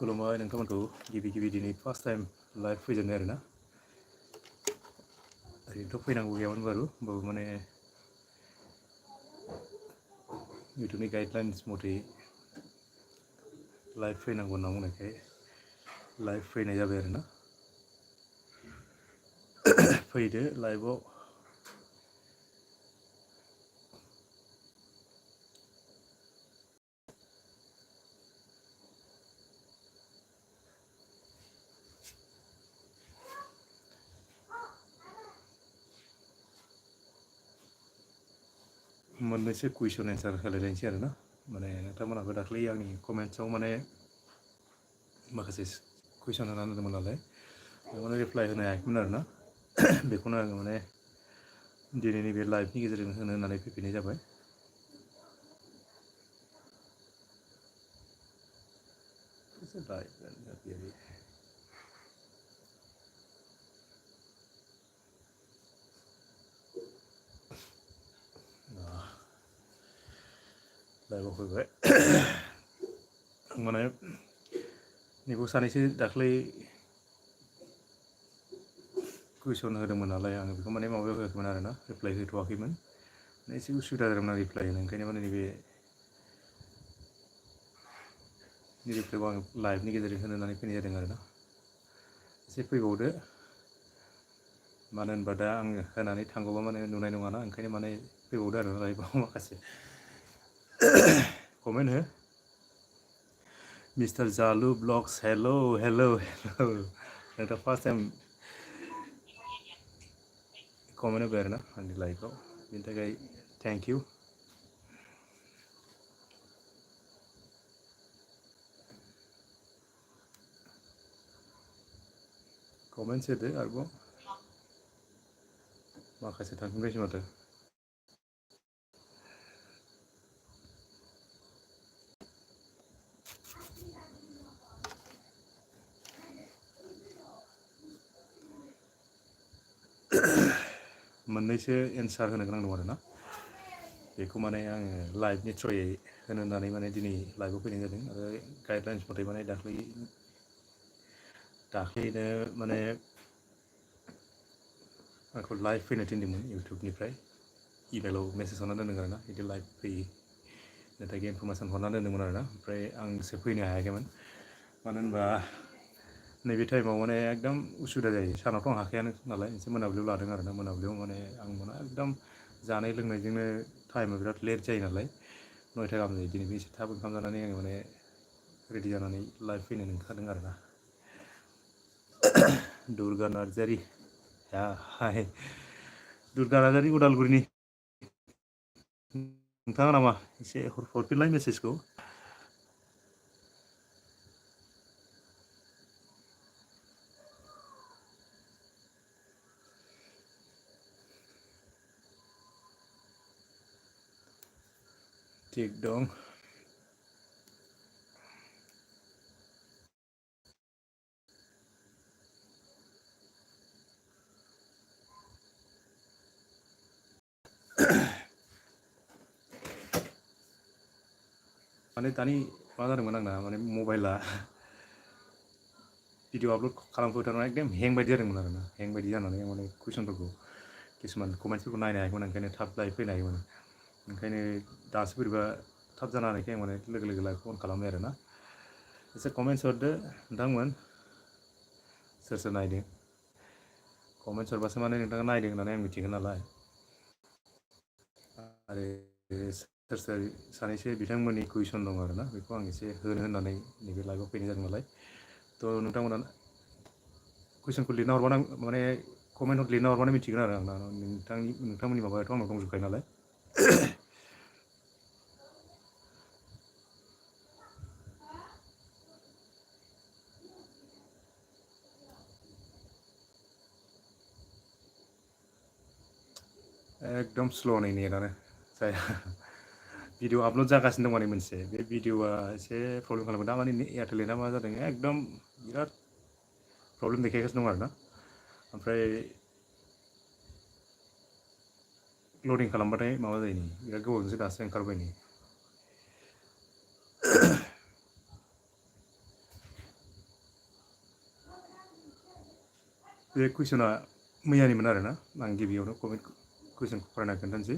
खुलुमबाय नोंथांमोनखौ गिबि दिनै फार्स्ट टाइम लाइभ फैजेननाय आरोना ओरैनोथ' फैनांगौ गैयामोन बारु होमबाबो माने इउटुबनि गाइडलाइन्स मथे लाइभ फैनांगौ होनना बुंनायखाय लाइभ फैनाय जाबाय आरोना फैदो लाइभआव मोननैसो कुइसन एन्सार होलायलायनोसै आरोना माने नोंथांमोनहाबो दाख्लै आंनि कमेन्ट्सआव माने माखासे कुइसन होनानै होदोंमोन नालाय बेखौनो रिप्लाइ होनो हायाखैमोन आरोना बेखौनो आङो माने दिनैनि बे लाइभनि गेजेरजों होनो होननानै फैफिननाय जाबाय लाइभआव फैबाय माने नैबेयाव सानैसो दाख्लै कुइसन होदोंमोन नालाय आङो बेखौ माने माबायाव होआखैमोन आरोना रिप्लाइ होथ'वाखैमोन एसे उसुबिदा जादोंमोन आं रिप्लाइ होनो ओंखायनो माने नैबे रिप्लाइखौ आं लाइभनि गेजेरजों होनो होननानै फैनाय जादों आरोना एसे फैबावदो मानो होनबा दा आङो होनानै थांगौबा माने नुनाय नङाना ओंखायनो माने फैबावदो आरो लाइभआव माखासे कमेन्ट हो मिस्टार जालु ब्लग्स हेलौ नोंथाङा फार्स्ट टाइम कमेन्ट होबाय आरोना आंनि लाइभआव बेनि थाखाय थेंक इउ कमेन्ट्स होदो आरोबाव माखासे थांफिनबायसो माथो मोननैसो एन्सार होनो गोनां दं आरोना बेखौ माने आङो लाइभनि थ्रुयै होनो होननानै माने दिनै लाइभआव फैनाय जादों आरो गाइडलाइन्स मथे माने दाख्लैनो माने आंखौ लाइभ फैनो थिनदोंमोन इउटुबनिफ्राय इमेलाव मेसेज हरना दोन्दों आरोना बिदि लाइभ फैयो नाथाय इनफरमेसन हरना दोन्दोंमोन आरोना ओमफ्राय आंसो फैनो हायाखैमोन मानो होनबा नैबे टाइमाव माने एकदम उसुबिदा जायो सानावथ' आं हाखायानो नालाय एसे मोनाबिलियाव लादों आरोना मोनाबिलियाव माने आं मोना एकदम जानाय लोंनायजोंनो टाइमा बिराद लेट जायो नालाय 9टा गाहाम जायो दिनैबो एसे थाब ओंखाम जानानै आङो माने रेडि जानानै लाइभ फैनो ओंखारदों आरोना दुर्गा नार्जारि हाय दुर्गा नार्जारि उदालगुरिनि नोंथाङा नामा एसे हरफिनलाय मेसेजखौ थिग दं माने दानि मा जादोंमोन आंना माने मबाइला भिडिअ आपल'ड खालामफैबाय थारमाने एकदम हें बायदि जादोंमोन आरोना हें बायदि जानानै माने कुइसनफोरखौ किसुमान कमेन्ट्सफोरखौ नायनो हायाखैमोन ओंखायनो थाब लाइभ फैनो हायोमोन ओंखायनो दासो बोरैबा थाब जाना होनायखाय आं माने लोगो लाइभखौ अन खालामबाय आरोना एसे कमेन्ट्स हरदो नोंथांमोन सोर सोर नायदों कमेन्ट्स हरबासो माने नोंथाङा नायदों होननानै आं मिथिगोन नालाय आरो सोर सोर सानैसो बिथांमोननि कुइसन दं आरोना बेखौ आं एसे होनो होननानै नैबे लाइभआव फैनाय जादों नालाय थ' नोंथांमोना कुइसनखौ लिरना हरबानो माने कमेन्ट लिरना हरबानो मिथिगोन आरो आं नोंथांमोननि माबायाथ' आंनाव दंजोबखायो नालाय एकदम स्ल' नै नेटानो जाया भिडिअ आपल'ड जागासिनो दं माने मोनसे बे भिडिअआ एसे प्रब्लेम खालामो दा माने एयारटेल नेटआ मा जादों एकदम बिराद प्रब्लेम देखायगासिनो दं आरोना ओमफ्राय लडिं खालामबाथाय माबा जायो नै बिराद गोबावजोंसो दासो ओंखारबाय नै बे कुइसना मैयानिमोन आरोना आं गिबियावनो कमेन्ट कुइसनखौ फरायना खोन्थानोसै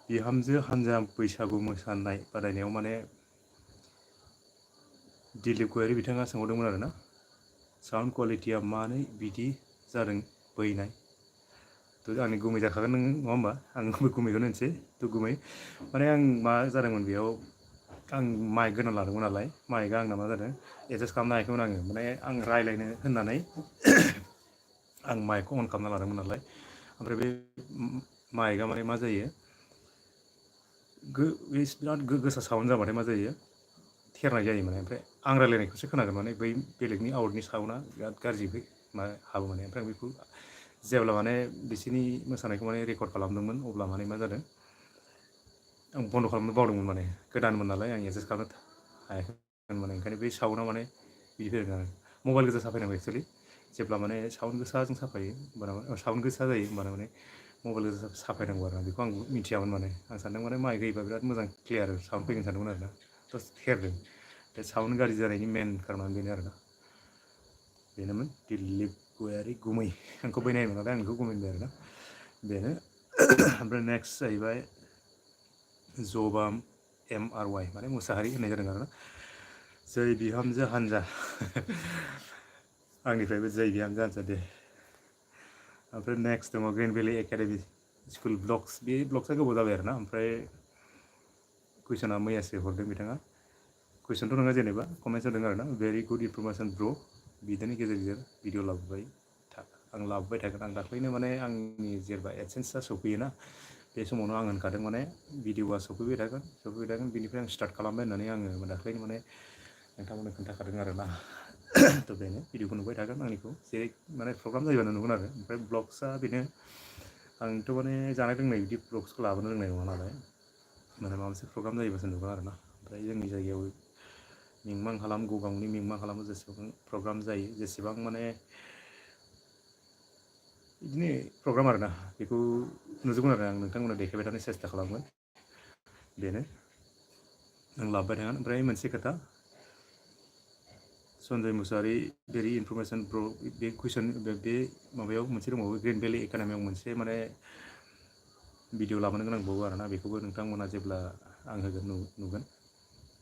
बिहामजो हान्जा बैसागु मोसानाय बादायनायाव माने दिलीप गयारि बिथाङा सोंहरदोंमोन आरोना साउन्ड क्वालिटिया मानो बिदि जादों बैनाय थ' आंनि गुमै जाखागोन नों नङा होमबा आं गुमैखौनो होनसै थ' गुमै माने आं मा जादोंमोन बेयाव आं माइक गोनां लादोंमोन नालाय माइकआ आंना मा जादों एडजास्ट खालामनो हायाखैमोन आङो माने आं रायलायनो होननानै आं माइकखौ अन खालामना लादोंमोन नालाय ओमफ्राय बे माइकआ माने मा जायो बिराद गोसा साउन्ड जाबाथाय मा जायो थेरनाय जायो माने ओमफ्राय आं रायलायनायखौसो खोनागोन माने बै बेलेगनि आउटनि साउन्डआ बिराद गाज्रि हाबो माने ओमफ्राय बेखौ जेब्ला माने बिसोरनि मोसानायखौ माने रेकर्ड खालामदोंमोन अब्ला माने मा जादों आं बन्द' खालामनो बावदोंमोन माने गोदानमोन नालाय आं एडजास्ट खालामनो हायाखैमोन माने ओंखायनो बै साउन्डआ माने बिदि फैदों आरो मबाइल गोजा साफायनांगौ एक्सुवेलि जेब्ला माने साउन्ड गोसाजों साफायो होमबाना साउन्ड गोसा जायो होमबाना माने मबाइल गोजा साफायनांगौ आरो बेखौ आं मिथियामोन माने आं सानदों माने माइक होयोबा बिराद मोजां क्लियार साउन्ड फैगोन सानदोंमोन आरोना थ' थेरदों बे साउन्ड गाज्रि जानायनि मेन खारनानो बेनो आरोना बेनोमोन दिलीप गयारि गुमै आंखौ बैनायमोन नालाय आं बेखौ गुमै होनबाय आरोना बेनो ओमफ्राय नेक्स्ट जाहैबाय जबा MRY माने मुसाहारि होननाय जादों आरोना जै बिहामजो हान्जा आंनिफ्रायबो जै बिहामजो हान्जा दे ओमफ्राय नेक्स्ट दङ Green Valley Academy School blogs बे ब्लग्सआ गोबाव जाबाय आरोना ओमफ्राय कुइसना मैयासो हरदों बिथाङा कुइसनथ' नङा जेनेबा कमेन्ट्स होदों आरोना भेरि गुड इनफरमेसन ब्र' बिदिनो गेजेर गेजेर भिडिअ लाबोबाय आं लाबोबाय थागोन आं दाख्लैनो माने आंनि जेनेबा एडसेन्सआ सफैयोना बे समावनो आं होनखादों माने भिडिअआ सफैबाय थागोन बिनिफ्राय आं स्टार्ट खालामबाय होननानै आङो दाख्लैनो माने नोंथांमोननो खोन्थाखादों आरोना थ' बेनो भिडिअखौ नुबाय थागोन आंनिखौ जेरै माने प्रग्राम जायोबानो नुगोन आरो ओमफ्राय ब्लग्सआ बेनो आंथ' माने जानाय लोंनाय बिदि ब्लग्सखौ लाबोनो रोंनाय नङा नालाय माने माबा मोनसे प्रग्राम जायोबासो नुगोन आरोना ओमफ्राय जोंनि जायगायाव मिंमां खालाम गगामुनि मिंमां खालामो जेसेबां प्रग्राम जायो जेसेबां माने बिदिनो प्रग्राम आरोना बेखौ नुजोबगोन आरो आं नोंथांमोननो देखायबाय थानो सेस्था खालामगोन बेनो आं लाबोबाय थागोन ओमफ्राय मोनसे खोथा सन्जय मुसाहारि भेरि इनफरमेसन ब्र' बे कुइसन बे माबायाव मोनसे दंबावो ग्रिन भेलि एकाडेमियाव मोनसे माने भिडिअ लाबोनो गोनां दंबावो आरोना बेखौबो नोंथांमोना जेब्ला आं होगोन नुगोन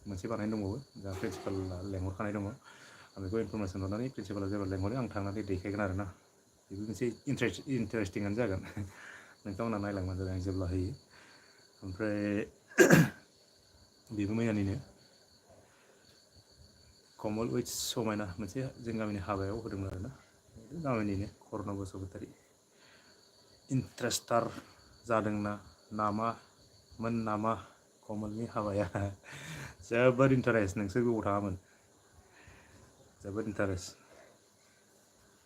मोनसे बानायनो दंबावो दा प्रिन्सिपाला लेंहरखानाय दङ आं बेखौ इनफरमेसन हरनानै प्रिन्सिपाला जेब्ला लेंहरो आं थांनानै देखायगोन आरोना बेबो मोनसे इन्टारेस्टिङानो जागोन नोंथांमोना नायलांबानो जाबाय आं जेब्ला होयो ओमफ्राय बेबो मैयानिनो कमल उइथ समायना मोनसे जों गामिनि हाबायाव होदोंमोन आरोना गामिनिनो करन बसुमतारी इन्टारेस्टार जादोंना नामामोन नामा कमलनि हाबाया जोबोद इन्टारेस्ट नोंसोर गोबाव थाङामोन जोबोद इन्टारेस्ट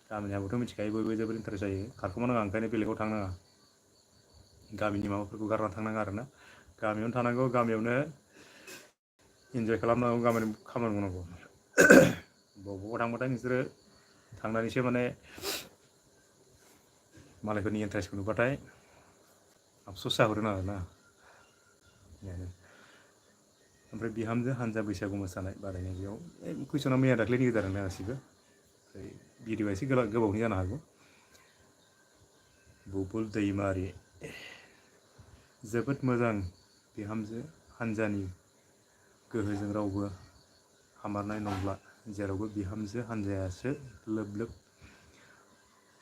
गामिनि हाबाथ' मिथिखायो बयबो जोबोद इन्टारेस्ट जायो खारखुमा नाङा ओंखायनो बेलेगाव थांनाङा गामिनि माबाफोरखौ गारना थांनाङा आरोना गामियावनो थानांगौ गामियावनो इन्जय खालामनांगौ गामिनि खामानि मावनांगौ बबावबा थांबाथाय नोंसोरो थांनानैसो माने मालायफोरनि इन्टारेस्टखौ नुबाथाय आफस'स जाहरो आरोना ओमफ्राय बिहामजो हान्जा बैसागु मोसानाय बादायनाय बेयाव कुइसना मैया दाख्लैनि गेजेरानो गासिबो ओमफ्राय भिडिअआ एसे गोबावनि जानो हागौ बुबुल दैमारि जोबोद मोजां बिहामजो हान्जानि गोहोजों रावबो हामारनाय नंला जेरावबो बिहामजो हान्जायासो लोब लोब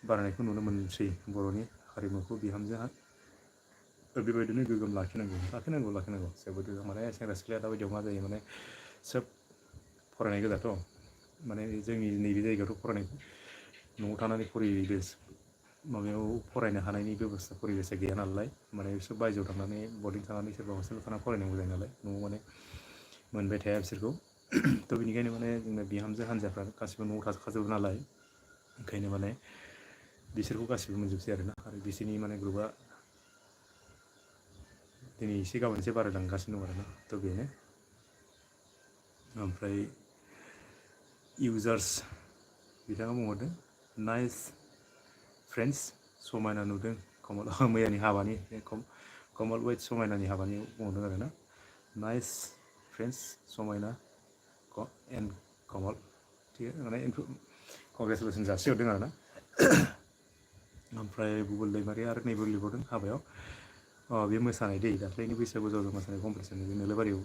बारायनायखौ नुनो मोनसै बर'नि हारिमुखौ बिहामजो बेबायदिनो गोग्गोम लाखिनांगौ जोबोद माने सेंग्रा सिख्लाया दाबायदियाव मा जायो माने सोब फरायनाय गोजाथ' माने जोंनि नैबे जायगायावथ' फरायनाय न'आव थानानै फरायो माबायाव फरायनो हानायनि बेबस्था परिबेसा गैया नालाय माने बिसोर बायजोआव थांनानै बर्डिं थानानै सोरबा हस्टेलाव थानानै फरायनांगौ जायो नालाय न'आव माने मोनबाय थाया बिसोरखौ थ' बेनिखायनो माने जोंना बिहामजो हान्जाफ्रा गासिबो न'आव थाजोबखाजोबो नालाय ओंखायनो माने बिसोरखौ गासिबो मोनजोबसै आरोना आरो बिसोरनि माने ग्रुपआ दिनै एसे गाबोन एसे बारायलांगासिनो दं आरोना थ' बेनो ओमफ्राय इउजार्स बिथाङा बुंहरदों नाइस फ्रेन्ड्स समायना नुदों कमल मैयानि हाबानि कमल वाइट समायनानि हाबानि बुंहरदों आरोना नाइस फ्रेन्ड्स समायना एन्ड कमल थिग माने कंग्रेसुलेसन जासिहरदों आरोना ओमफ्राय बुबुल दैमारि आरो नैबो लिंहरदों हाबायाव बे मोसानाय दै दाख्लैनि बैसागु ज'ज' मोसानाय कम्पिटिसन बे नोलोबारियाव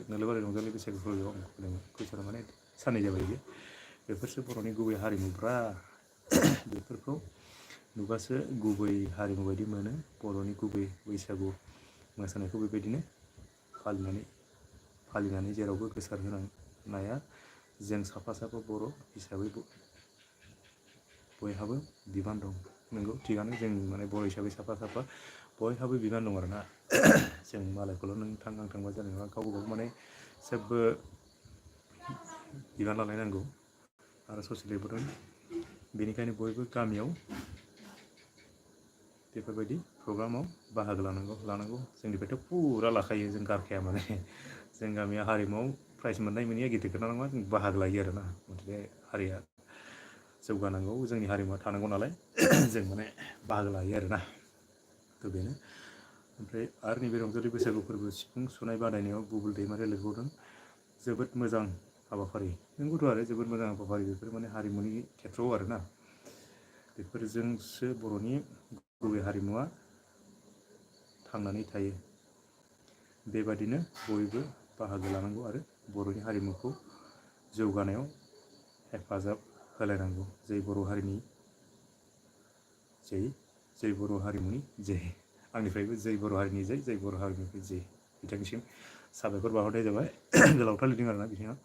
नोलोबारि रंजालि बैसागु फोरबोआव आं होदोंमोन कुइसना माने साननै जाबाय बियो बेफोरसो बर'नि गुबै हारिमुफ्रा बेफोरखौ नुबासो गुबै हारिमु बायदि मोनो बर'नि गुबै बैसागु मोसानायखौ बेबायदिनो फालिनानै जेरावबो गोसार होनाया जों साफा साफा बर' हिसाबै बयहाबो बिबान दं नंगौ थिगानो जों माने बर' हिसाबै साफा साफा बयहाबो बिबान दं आरोना जों मालायखौल' नों थां आं थांबा जानाय नङा गावबा गाव माने जेबो बिबान लालायनांगौ आरो ससे लिरबोदों बेनिखायनो बयबो गामियाव बेफोरबायदि प्रग्रामाव बाहागो लानांगौ जोंनिफ्रायथ' फुरा लाखायो जों गारखाया माने जों गामिया हारिमुआव प्राइज मोननाय मोनैया गिदिर खोथा नङा जों बाहागो लायो आरोना बे हारिया जौगानांगौ जोंनि हारिमुवा थानांगौ नालाय जों माने बाहागो लायो आरोना थ' बेनो ओमफ्राय आरो नैबे रंजालि बैसागु फोरबो सिफुं सुनाय बादायनायाव बुबुल दैमारिया लिरबावदों जोबोद मोजां हाबाफारि नंगौथ' आरो जोबोद मोजां हाबाफारि बेफोर माने हारिमुनि खेथ्रआव आरोना बेफोरजोंसो बर'नि गुबै हारिमुवा थांनानै थायो बेबादिनो बयबो बाहागो लानांगौ आरो बर'नि हारिमुखौ जौगानायाव हेफाजाब होलायनांगौ जै बर' हारिनि जै बर' हारिमुनि जै आंनिफ्रायबो जै बर' हारिनि जै बर' हारिमुनि जै बिथांनिसिम साबायखर बावहरनाय जाबाय गोलावथार लिरदों आरोना बिथाङा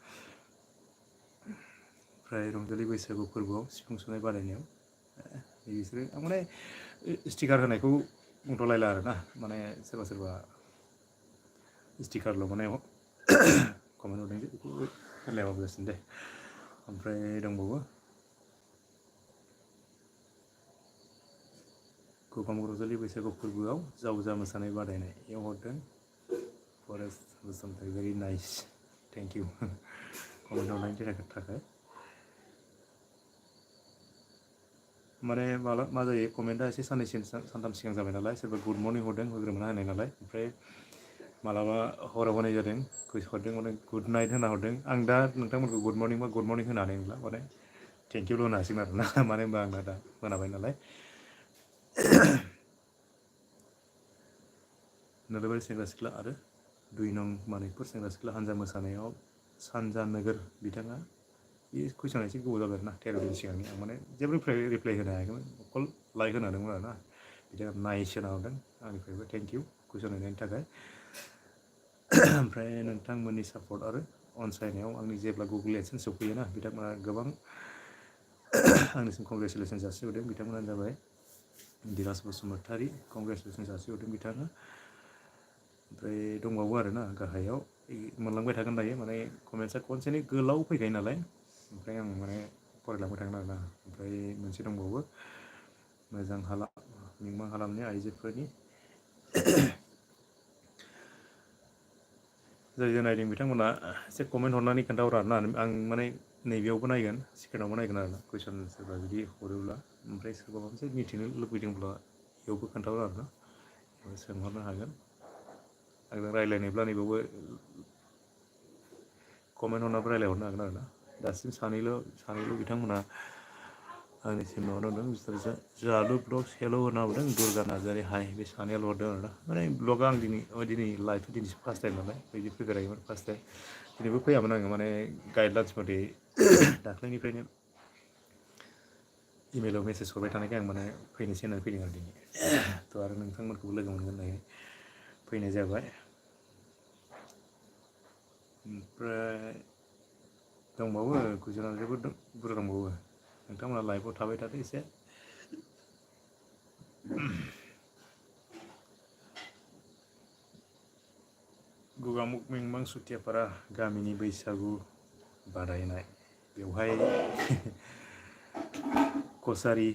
ओमफ्राय रंजालि बैसागु फोरबोआव सिफुं सुनाय बादायनायाव बिसोरो आं माने स्टिकार होनायखौ बुंथ'लायला आरोना माने सोरबा सोरबा स्टिकारल' माने कमेन्ट हरदों जे बेखौ होनलायाबाबो जासिगोन दे ओमफ्राय दंबावो गोबां रंजालि बैसागु फोरबोआव जावजा मोसानाय बादायनायाव हरदों forest Basumatary very nice thank you comment हरनायनि थाखाय माने मा जायो कमेन्टआ एसे सानथाम सिगां जाबाय नालाय सोरबा गुड मर्निं हरदों होग्रोमोना होनाय नालाय ओमफ्राय मालाबा हराव होनाय जादों हरदों माने गुड नाइट होना हरदों आं दा नोंथांमोनखौ गुड मर्निं बा गुड मर्निं होनो हानाय नंला माने थेंक इउल' होनो हासिगोन आरोना मानो होनबा आंना दा मोनाबाय नालाय नोलोबारि सेंग्रा सिख्ला आरो 2 नं मानिकपुर सेंग्रा सिख्ला हान्जा मोसानायाव सानजा नोगोर बिथाङा बे कुइसना एसे गोबाव जाबाय आरोना 13 दिन सिगांनि आं माने जेबो रिप्लाय होनो हायाखैमोन अकल लाइक होनो हादोंमोन आरोना बिथाङा नाइस होना हरदों आंनिफ्रायबो थेंक इउ कुइसन होनायनि थाखाय ओमफ्राय नोंथांमोननि सापर्ट आरो अनसायनायाव आंनि जेब्ला गुगल एडसेन्स सफैयोना बिथांमोना गोबां आंनिसिम कंग्रेचुलेसन जासिहरदों बिथांमोनानो जाबाय दिराज बसुमतारी कंग्रेचुलेसन जासिहरदों बिथाङा ओमफ्राय दंबावो आरोना गाहायाव मोनलांबाय थागोन दायो माने कमेन्टसा खनसेनो गोलाव फैखायो नालाय ओमफ्राय आं माने फरायलांबाय थागोन आरोना ओमफ्राय मोनसे दंबावो मोजां मिमां हालामनि आइजोफोरनि जाय नायदों बिथांमोना एसे कमेन्ट हरनानै खोन्थाहर आरोना आं माने नैबेयावबो नायगोन सेकेन्डआवबो नायगोन आरोना कुइसन सोरबा जुदि हरोब्ला ओमफ्राय सोरबा माबा मोनसे मिथिनो लुबैदोंब्ला बेयावबो खोन्थाहर आरोना सोंहरनो हागोन आंजों रायज्लायनोब्ला नैबावबो कमेन्ट हरनाबो रायज्लायहरनो हागोन आरोना दासिम सानैल' बिथांमोना आंनिसिम माबादों मिस्टार जालु ब्लग्स हेल' होना हरदों दुर्गा नार्जारि हाय बे सानैयाल' हरदों आरोना माने ब्लगा आं दिनै लाइफआव दिनैसो फार्स्ट टाइम नालाय बिदि फैफेराखैमोन फार्स्ट टाइम दिनैबो फैयामोन आङो माने गाइडलाइन्स मथे दाख्लैनिफ्रायनो इमेलाव मेसेज हरबाय थानायखाय आं माने फैनोसै होननानै फैदों आरो दिनै थ' आरो नोंथांमोनखौबो लोगो मोनगोन होननानै फैनाय जाबाय ओमफ्राय दंबावो कुइसना जोबोद बुरजा दंबावो नोंथांमोना लाइभआव थाबाय थादो एसे गगामुग मिमां सुथियापारा गामिनि बैसागु बादायनाय बेवहाय कसारि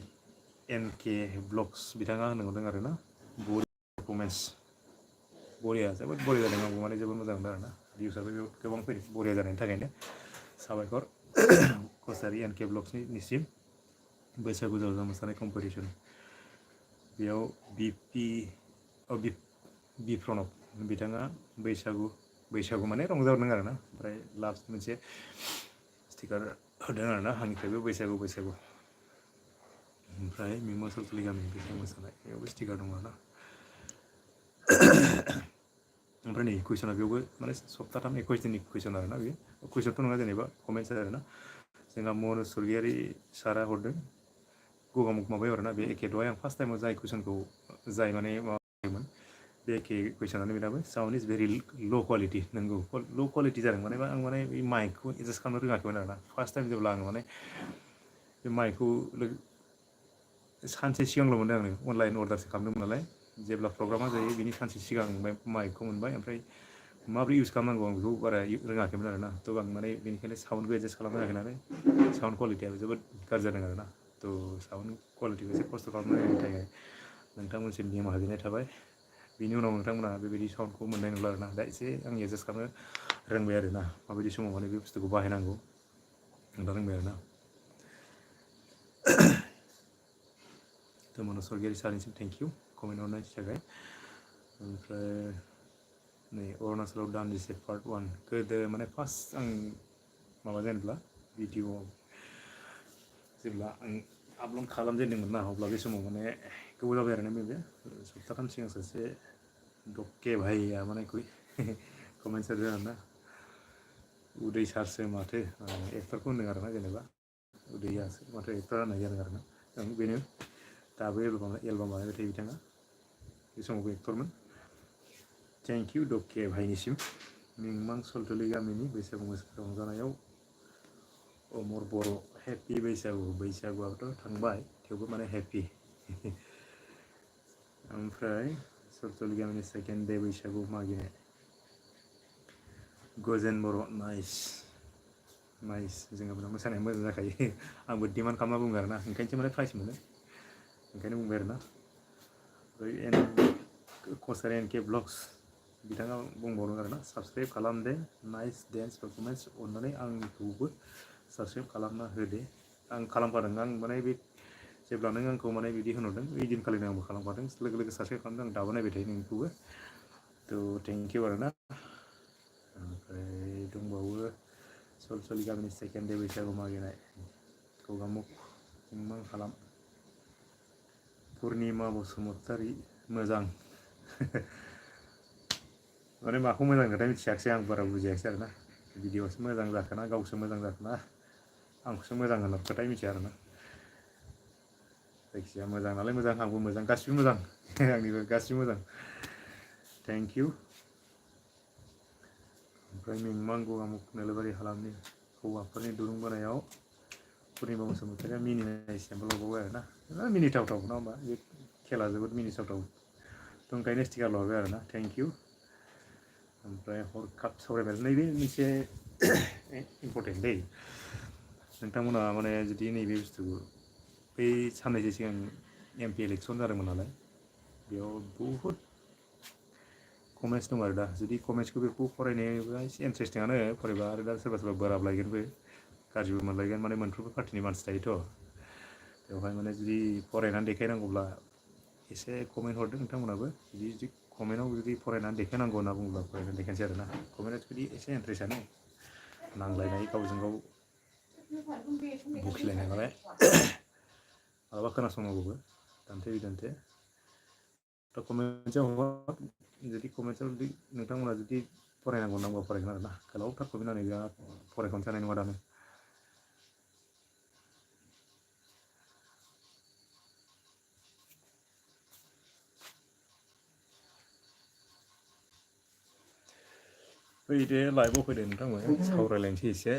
NK ब्लग्स बिथाङा होनो हरदों आरोना बरिया पारफरमेन्स बरिया जोबोद बरिया जादों आंबो माने जोबोद मोजां मोनदों आरोना भिउसआबो गोबां फैदों बरिया जानायनि थाखायनो साबायखर कसारि NK ब्लग्सनिसिम बैसागु जावजा मोसानाय कम्पिटिसन बेयाव बि प्रनब बिथाङा बैसागु माने रंजाहरदों आरोना ओमफ्राय लास्ट मोनसे स्टिकार होदों आरोना आंनिफ्रायबो बैसागु ओमफ्राय मिमा सलसलि गामिनि बैसागु मोसानाय बेयावबो स्टिकार दङ आरोना ओमफ्राय नै कुइसना बेयावबो माने सप्ताथाम 21 दिननि कुइसन आरोना बेयो कुइसनथ' नङा जेनेबा कमेन्ट्स आरोना जोंहा मनज सरगियारि सारा हरदों गगामुग माबायाव आरोना बे एखे दहाय आं फार्स्ट टाइमाव जाय कुइसनखौ जाय माने माबायोमोन बे एखे कुइसनानो बेनाबो साउन्ड इज भेरि ल' क्वालिटि नंगौ ल' क्वालिटि जादों माने आं माने बे माइकखौ एडजास्ट खालामनो रोङाखैमोन आरोना फार्स्ट टाइम जेब्ला आङो माने बे माइकखौ सानसे सिगांल' मोनदों आङो अनलाइन अर्डारसो खालामदोंमोन नालाय जेब्ला प्रग्रामा जायो बिनि सानसे सिगां माइकखौ मोनबाय ओमफ्राय माबोरै इउज खालामनांगौ आं बेखौ बारा रोङाखैमोन आरोना थ' आं माने बेनिखायनो साउन्डखौ एडजास्ट खालामनो हायाखै नालाय साउन्ड क्वालिटियाबो जोबोद गाज्रि जादों आरोना थ' साउन्ड क्वालिटिखौ एसे खस्थ' खालामनो हायिनि थाखाय नोंथांमोनसिम निमाहा बिनाय थाबाय बिनि उनाव नोंथांमोना बेबायदि साउन्डखौ मोननाय नंला आरोना दा एसे आं एडजास्ट खालामनो रोंबाय आरोना माबायदि समाव माने बे बुस्थुखौ बाहायनांगौ दा रोंबाय आरोना थ' मनज सरगियारि सारनिसिम थेंक इउ कमेन्ट हरनायनि थाखाय ओमफ्राय नै अरुणाचलाव दान्दिसे पार्ट 1 गोदो माने फार्स्ट आं माबा जेनेब्ला भिडिअ जेब्ला आं आपलड खालामजेनदोंमोन ना अब्ला बे समाव माने गोबाव जाबाय आरोना बे सप्ताथाम सिगां सासे डक्के भाइया माने कमेन्ट्स होदों आरोना उदै सारसो माथो एक्टरखौ होनदों आरोना जेनेबा उदैयासो माथो एक्टर होननाय जादों आरोना बेनो दाबो एलबाम बानायबाय थायो बिथाङा बे समावबो एक्टरमोन थेंक इउ डक्के भाइनिसिम मिमां सलथलि गामिनि बैसागु रंजानायाव अमर बर' हेपि बैसागुआथ' थांबाय थेवबो माने हेपि ओमफ्राय सलथलि गामिनि सेकेन्ड दे बैसागु मागिनाय गजेन बर' नाइस जोङो मोसानाया मोजां जाखायो आंबो डिमान्ड खालामना बुङो आरोना ओंखायनोसो माने प्राइज मोनो ओंखायनो बुंबाय आरोना कसारि एन के ब्लग्स बिथाङा बुंबावदों आरोना साबसक्राइब खालामदे नाइस डेन्स पारफरमेन्स अननानै आंखौबो साबसक्राइब खालामना होदे आं खालामखादों आं माने बे जेब्ला नों आंखौ माने बिदि होनहरदों ओइदिनखालिनो आंबो खालामखादों लोगो लोगो साबसक्राइब खालामदों आं दाबो नायबाय थायो नोंखौबो थ' थेंक इउ आरोना ओमफ्राय दंबावो सलसलि गामिनि सेकेन्ड दे बैसागु मागिनाय गगामुग मा खालाम पुर्निमा बसुमतारी मोजां माने माखौ मोजां खोथाय मिथियाखिसै आं बारा बुजियाखिसै आरोना भिडिअ'सो मोजां जाखोना गावसो मोजां जाखोना आंखौसो मोजां होनना खोथाय मिथिया आरोना जायखिजाया मोजां नालाय मोजां आंबो मोजां गासिबो मोजां आंनिबो गासिबो मोजां थेंक इउ ओमफ्राय मिमां गगामुग नोलोबारि हालामनि हौवाफोरनि दुरुं बोनायाव पुर्निमा बसुमतारीया मिनिनाय सेम्पोल हरबावबाय आरोना मिनिथावथाव नङा होमबा बे खेला जोबोद मिनिथावथाव थ' ओंखायनो स्टिकारल' हरबाय आरोना थेंक इउ ओमफ्राय हरखाब सावरायबाय नैबे मोनसे इम्परटेन्ट दै नोंथांमोना माने जुदि नैबे बुस्थुखौ बै साननैसो सिगां MP इलेक्सन जादोंमोन नालाय बेयाव बहुद कमेन्ट्स दं आरो दा जुदि कमेन्ट्सखौ बेखौ फरायनाया एसे इन्टारेस्टिंआनो फरायबा आरो दा सोरबा सोरबा बोराब लायगोनबो गाज्रिबो मोनलायगोन माने मोनफ्रोमबो पार्टिनि मानसि थायोथ' बेवहाय माने जुदि फरायनानै देखायनांगौब्ला एसे कमेन्ट हरदो नोंथांमोनाबो जुदि कमेन्टआव जुदि फरायनानै देखायनांगौ होनना बुङोब्ला फरायनानै देखायनोसै आरोना कमेन्टआ जुदि एसे इन्टारेस्टआनो नांलायनाय गावजों गाव बखिलायनाय नालाय मालाबा खोनासंनांगौबो दान्थे बिदान्थे थ' कमेन्टआव हर जुदि कमेन्टआव जुदि नोंथांमोना जुदि फरायनांगौ नांगौ फरायगोन आरोना गोलावथार कमेन्ट होनानै बिराद फरायख'नो जानाय नङा दानो फैदो लाइभआव फैदो नोंथांमोन सावरायलायनोसै एसे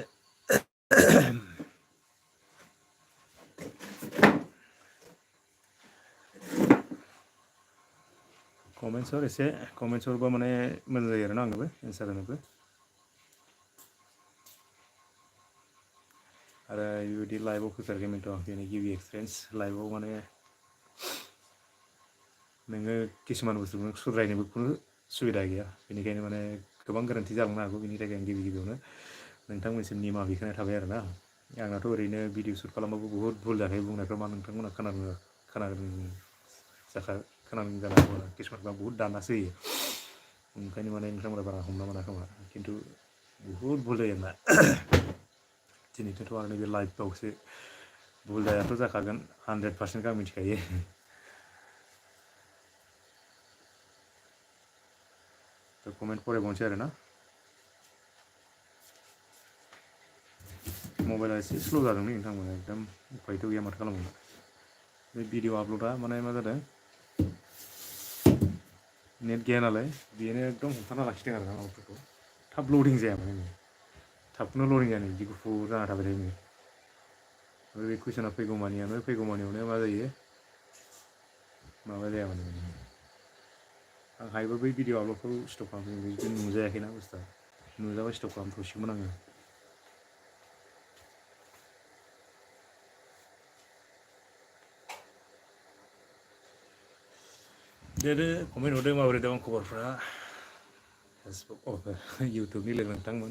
कमेन्ट्स हरबा माने मोजां जायो आरोना आंनोबो एन्सार होनोबो आरो बेबायदि लाइभआव फैफेराखैमोनथ' बेनि गिबि एक्सपिरियेन्स लाइभआव माने नोङो किसुमान बुस्थुखौ सुद्रायनोबो खुनु सुबिदा गैया बेनिखायनो माने गोबां गोरोन्थि जालांनो हागौ बेनि थाखाय आं गिबियावनो नोंथांमोनसिम निमाहा बिखानाय थाबाय आरोना आंनाथ' ओरैनो भिडिअ शुट खालामबाबो बुहुद भुल जाखायो बुंनायफ्रा मा नोंथांमोना खोनादों जानांगौ किसुमानफ्रा बुहुद दाननासो होयो ओंखायनो माने नोंथांमोना बारा हमना मोना खोमा खिन्थु बुहुद भुल जायो आंना दिनैथ' आरो नैबे लाइभआवसो भुल जायाथ' जाखागोन 100% आं मिथिखायो तो कमेन्ट फरायबावनोसै आरो ना मबाइला एसे स्ल' जादों नोंथांमोना एकदम उफायथ' गैया माथो खालामनो बे भिडिअ आपल'डा माने मा जादों नेट गैया नालाय बेनो एकदम हमथाना लाखिदों आरो ना माबाफोरखौ थाब लडिं जाया माने थाबनो लडिं जाया बिदि गुफुर जाना थाबाय थायो ओमफ्राय बे कुइसना फैगौमानियावनो मा जायो माबा जाया माने आं हायोबा बै भिडिअ आपल'डखौ स्टप खालामदों बिदि नुजायाखैना बुस्थुआ नुजाबा स्टप खालामथ'सिगौमोन आङो दे कमेन्ट हरदो माबोरै दं खबरफ्रा फेसबुक इउटुबनि लोगो नोंथांमोन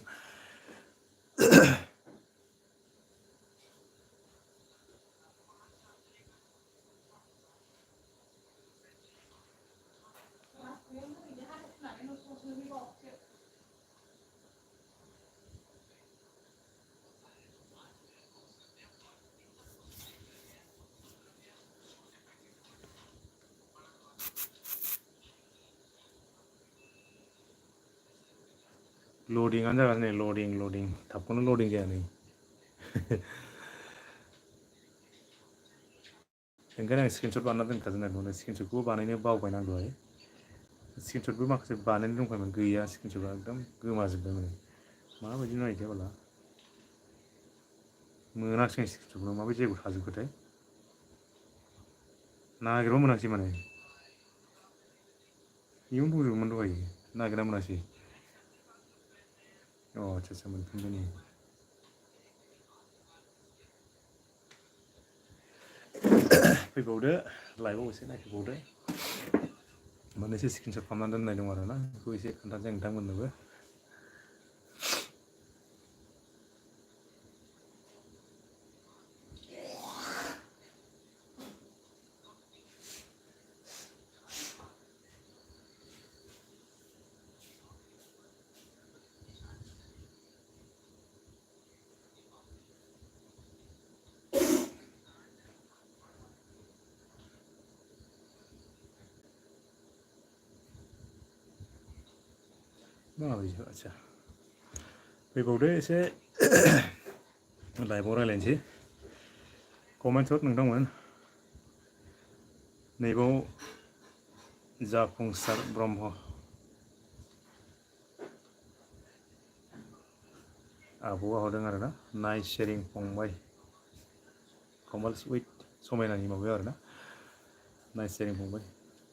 लडिंआनो जागासिनो नै लडिं थाबखौनो लडिं जाया नै ओंखायनो आं स्क्रिनशट बानायना दोनखादों आरो स्क्रिनशटखौबो बानायनो बावबाय आं दहाय स्क्रिनशटबो माखासे बानायनो दंखायोमोन गैया स्क्रिनशटआ एकदम गोमाजोब्बाय माने माबायदि नायथाय बाला मोनाखिसै आं स्क्रिनशटखौनो माबायदि जायगायाव थाजोबखोथाय नागिरबा मोनाखिसै माने इयावनो दंजोबोमोन दहायो नागिरना मोनासै आच्छा मोनफिनबाय नै फैबावदो लाइभआव एसे नायफैबावदो मोननैसो स्क्रिनशट खालामनानै दोननाय दं आरो ना बेखौ एसे खोन्थानोसै नोंथांमोननोबो माबायदि आच्छा फैबावदो एसे लाइभआव रायज्लायनोसै कमेन्ट हर नोंथांमोन नैबाव जाफुंसार ब्रह्म आब'आ हरदों आरो ना नाइस शेरिं फंबाय कमल सुइट समायनानि माबायाव आरो ना नाइस शेरिं फंबाय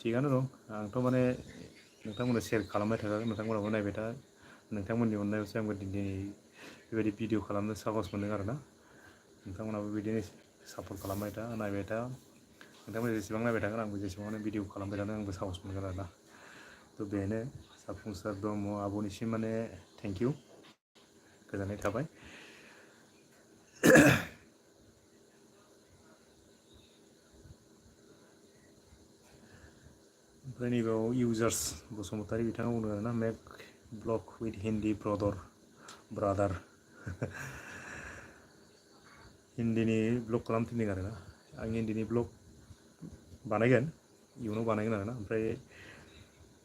थिगानो दं आंथ' माने नोंथांमोननो शेयार खालामबाय थाखागोन नोंथांमोनाबो नायबाय था नोंथांमोननि अननायावसो आंबो दिनै बेबायदि भिडिअ खालामनो साहस मोनदों आरो ना नोंथांमोनाबो बिदिनो सापर्ट खालामबाय था नायबाय था नोंथांमोना जेसेबां नायबाय थागोन आंबो जेसेबांनो भिडिअ खालामबाय थानो आंबो साहस मोनगोन आरो ना थ' बेनो जाफुंसार ब्रह्म आब'निसिम माने थेंक इउ गोजोननाय थाबाय ओमफ्राय नैबेयाव इउजार्स बसुमतारी बिथाङा बुंदों आरो ना make blog with Hindi brother हिन्दीनि ब्लग खालामनो थिनदों आरो ना आं हिन्दीनि ब्लग बानायगोन इयुनाव बानायगोन आरो ना ओमफ्राय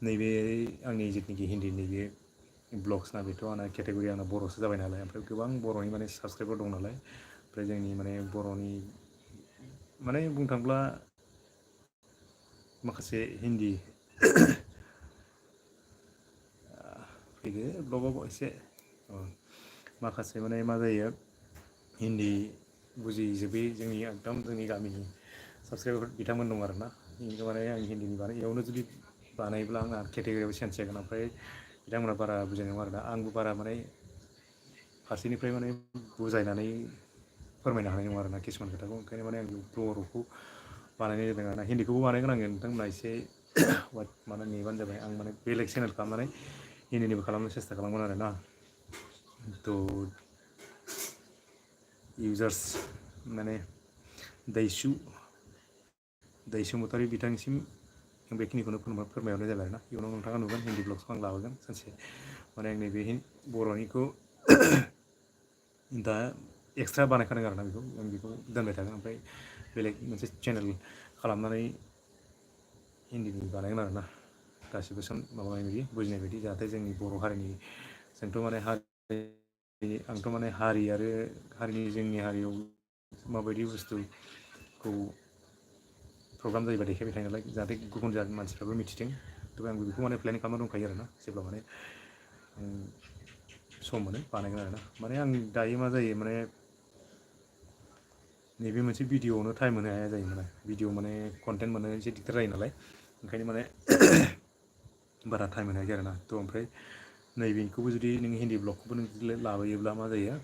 नैबे आंनि जिथुनाखि हिन्दी नैबे ब्लग्सना बेथ' आंना केटेगरि आंना बर'सो जाबाय नालाय ओमफ्राय गोबां बर'नि माने साबसक्राइबार दं नालाय ओमफ्राय जोंनि माने बर'नि माने बुंनो थाङोब्ला माखासे हिन्दी फैदो ब्लगाव एसे माखासे माने मा जायो हिन्दी बुजिजोबै जोंनि एकदम जोंनि गामिनि साबसक्राइबार बिथांमोन दं आरो ना माने आं हिन्दीनि बानाय इयावनो जुदि बानायोब्ला आंहा केटेगरियाव चान्स जागोन ओमफ्राय बिथांमोना बारा बुजायनाय नङा आरो ना आंबो बारा माने फारसेनिफ्राय माने बुजायनानै फोरमायनो हानाय नङा आरो ना किसुमान खोथाखौ ओंखायनो माने आं बर'खौ बानायनाय जादों आरो ना हिन्दीखौबो बानायगोन आङो नोंथांमोना एसे माने नेबानो जाबाय आं माने बेलेग चेनेल खालामनानै हिन्दीनिबो खालामनो सेस्था खालामगोन आरो ना थ' इउजार्स माने दैसुमतारी बिथांनिसिम आं बेखिनिखौनो फोरमायहरनाय जाबाय आरोना इयुनाव नोंथाङा नुगोन हिन्दी ब्लग्सखौ आं लाबोगोन सानसे माने आं नैबे बर'निखौ दा एक्सट्रा बानायखादों आरोना बेखौ आं बेखौ दोनबाय थागोन ओमफ्राय बेलेग मोनसे चेनेल खालामनानै हिन्दीनि बानायगोन आरोना गासिबो माबानाय बायदि बुजिनाय बायदि जाहाथे जोंनि बर' हारिनि जोंथ' माने आंथ' माने हारि आरो हारिनि जोंनि हारियाव माबायदि बुस्थुखौ प्रग्राम जायोबा देखायबाय थायो नालाय जाहाथे गुबुन मानसिफ्राबो मिथिथों थ' आंबो बेखौ माने प्लेनिं खालामना दंखायो आरोना जेब्ला माने सम मोनो बानायगोन आरोना माने आं दायो मा जायो माने नैबे मोनसे भिडिअ'आवनो टाइम होनो हाया जायो माने भिडिअ माने कन्टेन्ट मोननो एसे दिगदार जायो नालाय ओंखायनो माने बारा टाइम होनो हाया आरोना थ' ओमफ्राय नैबेखौबो जुदि नों हिन्दी ब्लगखौबो नों लाबोयोब्ला मा जायो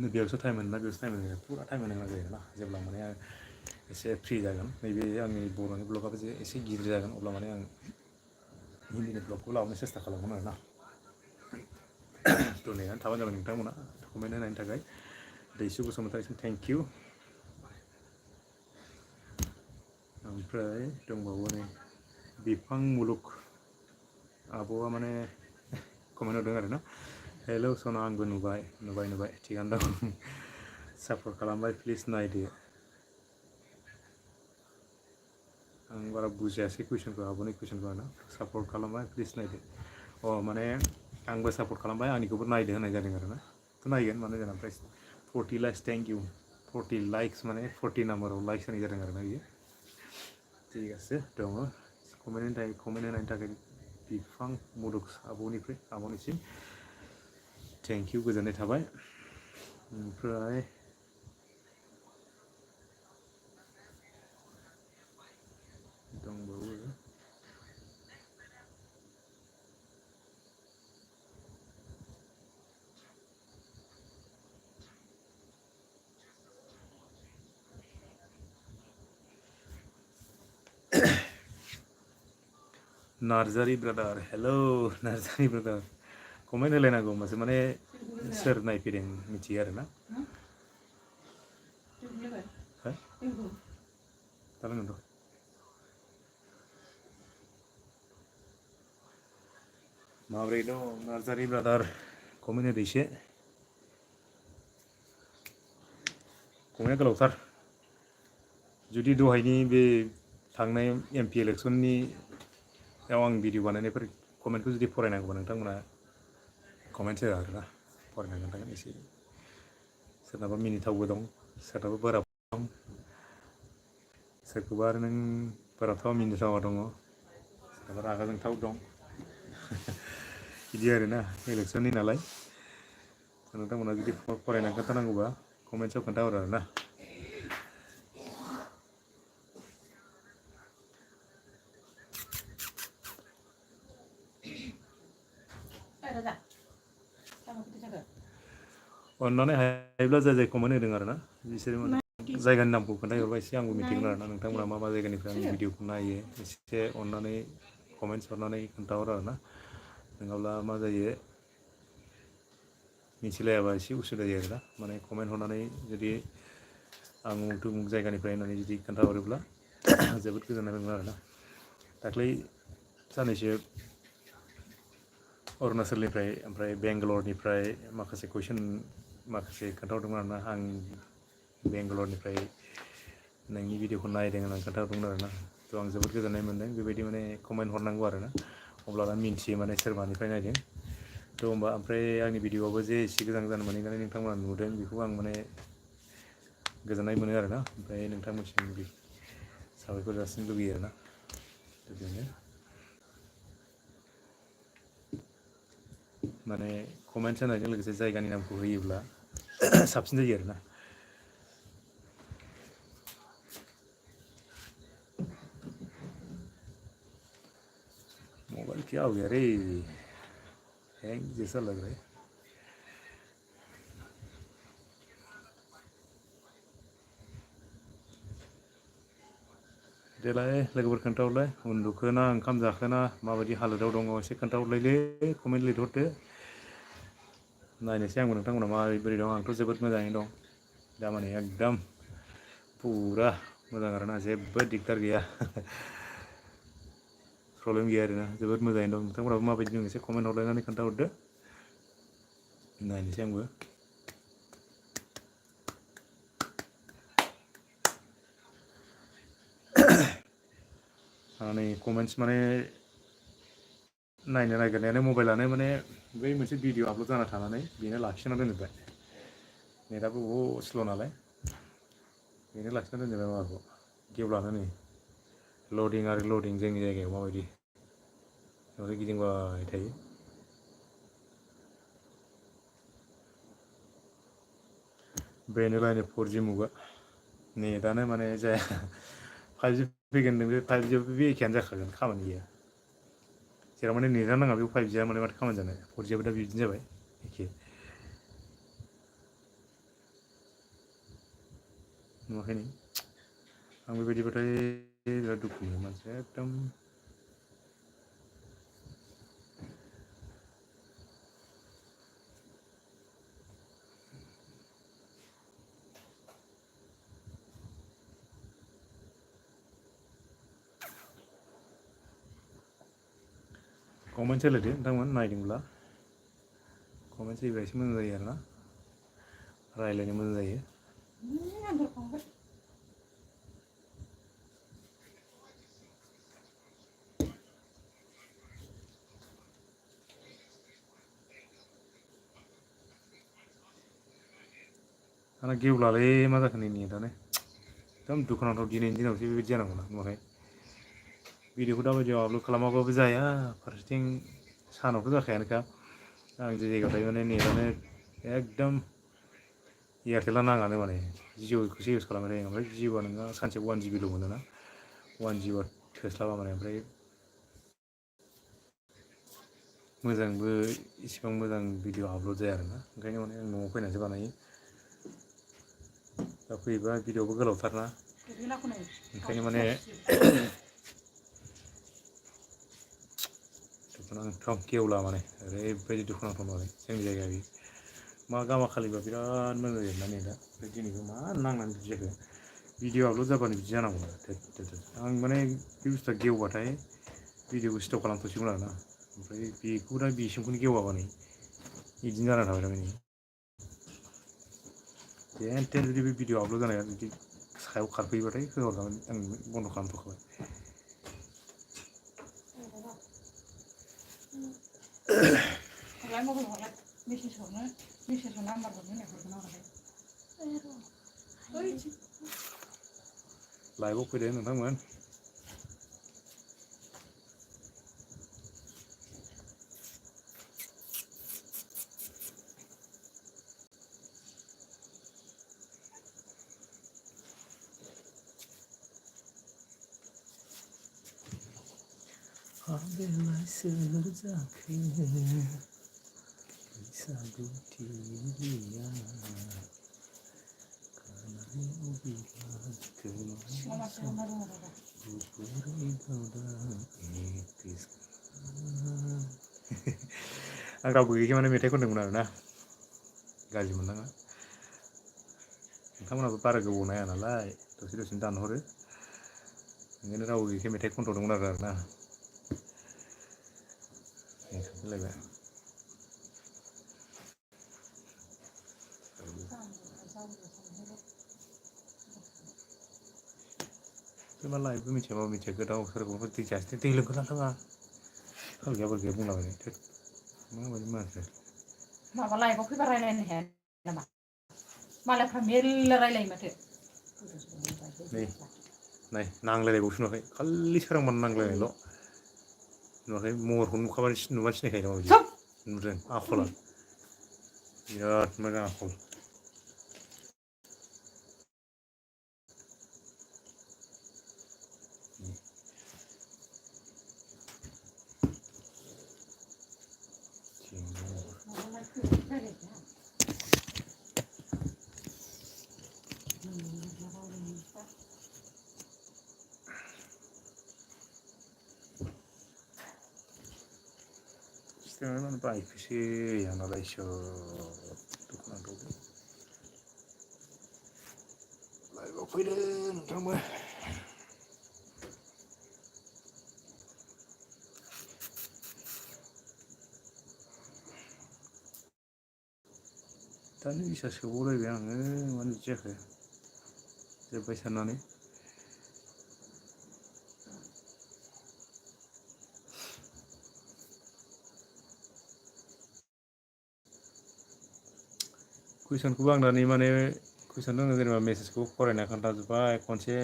बेयावसो टाइम मोनोना बेयावसो टाइम मोनो फुरा टाइम होनो गोनां जायो ना जेब्ला माने आं एसे फ्रि जागोन नैबे आंनि बर'नि ब्लगाबो जे एसे गिदिर जागोन अब्ला माने आं हिन्दीनि ब्लगखौ लाबोनो सेस्था खालामगोन आरोना थ' नेनानै थाबानो जाबाय नोंथांमोना कमेन्ट होनायनि थाखाय दैसु बसुमतारिसिम थेंक इउ ओमफ्राय दंबावो नै बिफां मुलुग आब'आ माने कमेन्ट हरदों आरोना हेलौ सना आंबो नुबाय थिगानो दं सापर्ट खालामबाय प्लिज नायदो आं बारा बुजियासै कुइसनखौ आब'नि कुइसनखौ आरोना सापर्ट खालामबाय प्लिज नायदो माने आंबो सापर्ट खालामबाय आंनिखौबो नायदो होननाय जादों आरोना थ' नायगोन मानो जानो ओमफ्राय 40 लाइक्स थेंक इउ 40 लाइक्स माने 40 नाम्बाराव लाइक्स होनाय जादों आरोना बियो थिगासे दङ कमेन्ट होनायनि थाखाय बिफां मुलुग आब'निसिम थेंक इउ गोजोननाय थाबाय ओमफ्राय दंबावो Narzary brother hello Narzary brother comment होलायनांगौ होमबासो माने सोर नायफैदों मिथियो आरोना जालांगोन माब्रै दं नार्जारी ब्रादार कमेन्ट होदो एसे कमेन्टआ गोलावथार जुदि दहायनि बे थांनाय MP इलेक्सननि आं भिडिअ बानायनायफोर कमेन्टखौ जुदि फरायनांगौबा नोंथांमोना कमेन्ट होआ आरोना फरायना खोन्थागोन एसे सोरनाबा मिनिथावबो दं सोरनाबा बोराब दं सोरखौबा आरो नों बोराबथाव मिनिथावा दङ सोरनाबा रागा जोंथाव दं बिदि आरोना इलेक्सननि नालाय नोंथांमोना जुदि फरायना खोन्थानांगौबा कमेन्टसआव खोन्थाहर आरोना अन्नानै हायोब्ला जाय कमेन्ट होदों आरोना बिसोरो माने जायगानि नामखौ खोन्थाहरबा एसे आंबो मिथिगोन आरोना नोंथांमोना मा जायगानिफ्राय आंनि भिडिअखौ नायो एसे अन्नानै कमेन्टस हरनानै खोन्थाहर आरोना नङाब्ला मा जायो मिथिलायाबा एसे उसुबिदा जायो आरोना माने कमेन्ट हरनानै जुदि आं उमुक जायगानिफ्राय होननानै जुदि खोन्थाहरोब्ला जोबोद गोजोननाय मोनगोन आरोना दाख्लै साननैसो अरुणाचलनिफ्राय ओमफ्राय बेंगालरनिफ्राय माखासे खोन्थाहरदोंमोन आरोना आं बेंगालरनिफ्राय नोंनि भिडिअखौ नायदों होननानै खोन्थाहरदोंमोन आरोना थ' आं जोबोद गोजोननाय मोन्दों बेबायदि माने कमेन्ट हरनांगौ आरोना अब्लाना मिन्थियो माने सोर मानिफ्राय नायदों थ' होमबा ओमफ्राय आंनि भिडिअआबो जे एसे गोजान मोनहैनानै नोंथांमोना नुदों बेखौ आं माने गोजोननाय मोनो आरोना ओमफ्राय नोंथांमोनसिम साबायखर जासिनो लुगैयो आरोना बेनो माने कमेन्ट्स होनायजों लोगोसे जायगानि नामखौ होयोब्ला साबसिन जायो आरोना मोबाइल क्या हो गया रे हैंग जैसा लग रहा है देलाय लोगोफोर खोन्थाहरलाय उन्दुखोना ओंखाम जाखोना माबायदि हालोदाव दङ एसे खोन्थाहरलायलै कमेन्ट लिरहरदो नायनोसै आंबो नोंथांमोना माबोरै दं आंथ' जोबोद मोजाङैनो दं दामानि एकदम फुरा मोजां आरोना जेबो दिगदार गैया प्रब्लेम गैया आरोना जोबोद मोजाङैनो दं नोंथांमोनाबो माबायदि दं एसे कमेन्ट हरलायनानै खोन्थाहरदो नायनोसै आंबो नै कमेन्ट्स माने नायनो नागिरनायानो मबाइलानो माने बै मोनसे भिडिअ आपल'ड जाना थानानै बेनो लाखिना दोनजोब्बाय नेटआबो बहुद स्ल' नालाय बेनो लाखिना दोनजोब्बाय माबाखौ गेवलानो नै लडिं आरो लडिं जोंनि जायगायाव माबायदि बेयावनो गिदिंबाय थायो बेनोलायनो 4G मुगा नेटआनो माने जाया 5G फैगोन नों बे 5Gयावबो बे एखेयानो जाखागोन खामानि गैया जेराव माने नेटआनो नाङा बेयाव 5Gया माने माथो खामानि जानो 4Gयाबो दा बिदिनो जाबाय एखे नुवाखै नों आं बेबायदिबाथाय बिराद दुखु मोनो मानसिया एकदम कमेन्ट होलायदो नोंथांमोन नायदोंब्ला कमेन्ट होयोबा एसे मोजां जायो आरोना रायज्लायनो मोजां जायो आंना गेवलालै मा जाखो नै नेटआनो एकदम दुखुनांथाव दिनैनि दिनावसो बेबायदि जानांगौना नुवाखै भिडिअखौ दाबायदियाव आपल'ड खालामाबाबो जाया फारसेथिं सानावथ' जाखायानोखा आं जे जायगायाव थायो माने नेटआनो एकदम एयारटेला नाङानो माने जिअ'खौसो इउज खालामबाय थायो ओमफ्राय जिअ'आ नोङो सानसेयाव 1 GB मोनोना 1 GB थोस्लाबा माने ओमफ्राय मोजांबो इसिबां मोजां भिडिअ आपल'ड जाया आरोना ओंखायनो माने आं न'आव फैनानैसो बानायो दा फैयोबा भिडिअ'बो गोलावथारना ओंखायनो माने दुखुनांथाव गेवला माने ओरैबायदि दुखुनांथाव माने जोंनि जायगाया बे मा गामाखालिबा बिराद मोजां जायोना नेटआ ओमफ्राय दिनैबो मा नांनानै बिदि जाखो भिडिअ आपल'ड जाबानो बिदि जानांगौ आं माने बे बुस्थुआ गेवबाथाय भिडिअखौ स्टप खालामथ'सिगोन आरोना ओमफ्राय बेखौ दा बेसिमखौनो गेवाबा नै बिदिनो जाना थाबाय थारमाने जेन थेन जुदि बे भिडिअ आपल'ड जानाया जुदि सायाव खारफैबाथाय होहरखागोन आं बन्द' खालामथ'खाबाय लाइभआव फैदो नोंथांमोन आं रावबो गैयैखाय माने मेथाइ खनदोंमोन आरोना गाज्रि मोननाङा नोंथांमोनहाबो बारा गोबाव नाया नालाय दसे दसेनो दानहरो ओंखायनो रावबो गैयैखाय मेथाइ खनथ'दोंमोन आरोना सफैलायबाय सोरबा लाइभबो मिथियाबाबो मिथिया गोदाव सोरावबो दै जास्ते दै लोंखोना लोङा गैया बुंलाबायनाय थोद माबायदि मानसि माबा लाइभआव फैबा रायलायनो हाया नामा मालायफ्रा मेरला रायलायो माथो नै नांलायलायबावसो नुवाखै खालि सोरांबानो नांलायनायल' नुवाखै महरखौ नुबानो सिनायखायो माबायदि नुदों आखला बिराद मोजां आखल Istimewa baik sih yang ada isu dukungan lalu fayda nutama tadi bisa sebulan yang mana cek ya sampai sana nih कुइसनखौबो आं दानि माने कुइसन दङ जेनेबा मेसेजखौ फरायना खोन्थाजोब्बाय खनसे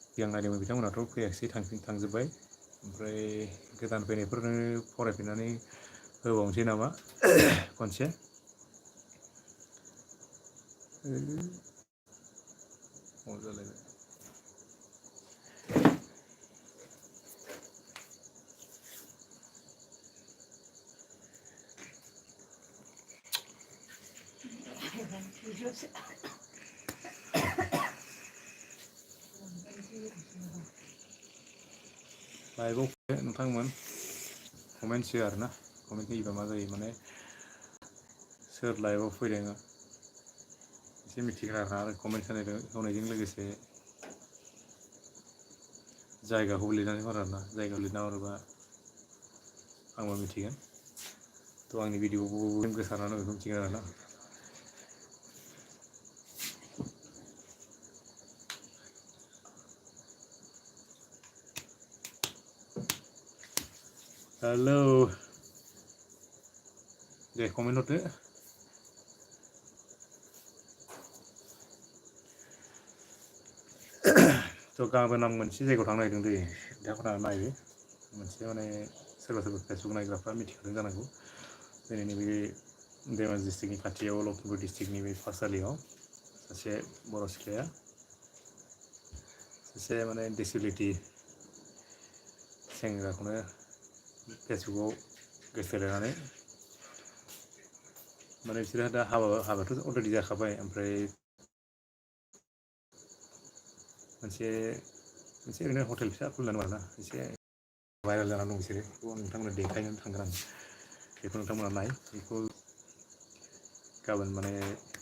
सिगां नायदोंमोन बिथांमोनाथ' फैयाखिसै थांजोब्बाय ओमफ्राय गोदान फैनायफोरनो फरायफिननानै होबावनोसै नामा खनसे जालायबाय लाइभआव फैदो नोंथांमोन कमेन्ट होयो आरोना कमेन्ट होयोबा मा जायो माने सोर लाइभआव फैदों एसे मिथिगोन आरोना आरो कमेन्ट होनायजों लोगोसे जायगाखौबो लिरनानै हरो आरोना जायगायाव लिरना हरोबा आंबो मिथिगोन थ' आंनि भिडिअखौ गोसारनानै बेखौ मिथिगोन आरोना हेलौ दे कमेन्ट हरदो थ' गाबोन आं मोनसे जायगायाव थांनो नागिरदों दै बिथांमोना नायदो मोनसे माने सोरबा फेसबुक नायग्राफ्रा मिथिखादों जानांगौ जोंनि नैबे धेमाजि डिस्ट्रिक्टनि खाथियाव लखिमपुर डिस्ट्रिक्टनि बे पाठसालायाव सासे बर' सिख्लाया सासे माने डिसेबिलिटि सेंग्राखौनो फेसबुकआव गोसोथोलायनानै माने बिसोरहा दा हाबाथ' अलरेडि जाखाबाय ओमफ्राय मोनसे ओरैनो हटेल फिसा खुलिना दं आरोना एसे भाइरेल जानानै दं बिसोरो बेखौ नोंथांमोना देखायनो थांगोन आं बेखौ नोंथांमोना नाय बेखौ गाबोन माने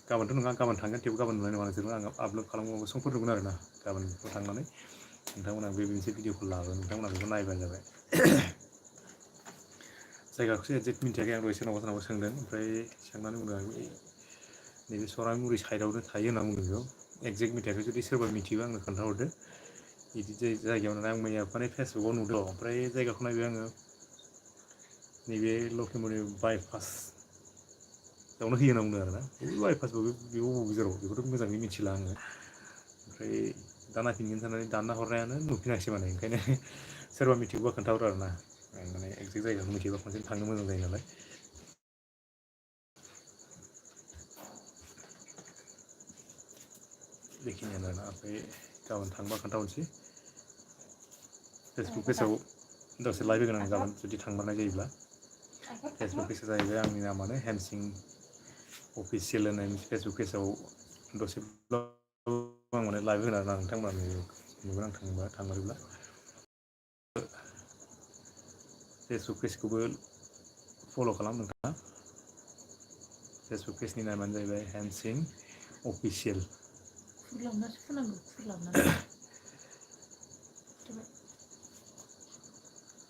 गाबोनथ' नङा गाबोन थांगोन थेवबो गाबोन नुनाय नङा नोंसोरबो आं आपल'ड खालामबावो समफोर दंमोन आरोना गाबोन बेखौ थांनानै नोंथांमोना बे मोनसे भिडिअखौ लाबोगोन नोंथांमोना बेखौ नायबानो जाबाय जायगाखौसो एक्जेक्ट मिन्थियाखै आं दहाय सोरनावबा सोंदों ओमफ्राय सोंनानै बुंदों आं नैबे सरांमुरि साइडआवनो थायो होनना बुंदों बेखौ एक्जेक्ट मिथियाखै जुदि सोरबा मिथियोबा आंनो खोन्थाहरदो बिदि जायगायाव आं मैया माने फेसबुकआव नुदों ओमफ्राय जायगाखौ नायबाय आङो नैबे लखिमपुरनि बाइपासआवनो होयो होनना बुंदों आरोना बाइपासबो बेयाव बबे जेराव बेखौथ' मोजाङै मिथिला आङो ओमफ्राय दा नायफिनगोन साननानै दानना हरनायानो नुफिनाखिसै माने ओंखायनो सोरबा मिथिगौबा खोन्थाहर आरोना माने एक्जेक्ट जायगाखौ मिथियोबा खनसे थांनो मोजां जायो नालाय बेखिनियानो आरोना ओमफ्राय गाबोन थांबा खोन्थाहरनोसै फेसबुक पेजआव दसे लाइभ होगोन आं गाबोन जुदि थांमारनाय जायोब्ला फेसबुक पेजआ जाहैबाय आंनि नामानो हेमसिं अफिसियेल होननाय मोनसे फेसबुक पेजआव दसेब्लाबो आं माने लाइभ होगोन आरोना नोंथांमोना नुगोन आं थांमारोब्ला फेसबुक पेजखौबो फल' खालाम नोंथाङा फेसबुक पेजनि नामानो जाहैबाय हेमसिं अफिसियेल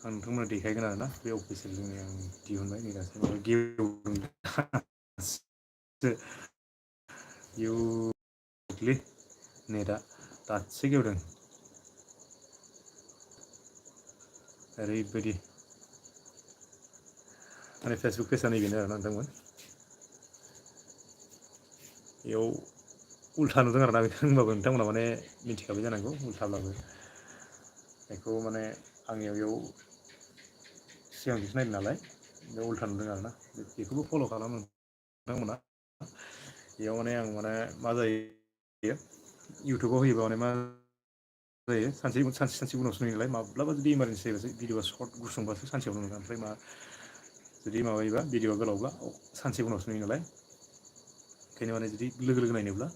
आं नोंथांमोना देखायगोन आरोना बे अफिसियेल जोंनि आं दिहुनबाय नै दासो माबा गेवदों नेटआ दासो गेवदों ओरैबायदि माने फेसबुक पेजआ नैबेनो आरोना नोंथांमोन बेयाव उल्था नुदों आरोना बेखौ होनबाबो नोंथांमोना माने मिथिखाबाय जानांगौ उल्थाब्लाबो बेखौ माने आंनियाव बेयाव सिगांथिसो नायदों नालाय बेयाव उल्था नुदों आरोना बेखौबो फल' खालामो नोंथांमोना बेयाव माने आं माने मा जायो इउटुबाव होयोबा माने मा जायो सानसे उनावसो नुयो नालाय माब्लाबा जुदि इमारजेन्सि जायोबासो भिडिअआ सर्ट गुसुंबासो सानसेयावनो नुगोन ओमफ्राय जुदि माबायोबा भिडिअआ गोलावब्ला सानसे उनावसो नुयो नालाय ओंखायनो माने जुदि लोगो लोगो नायनोब्ला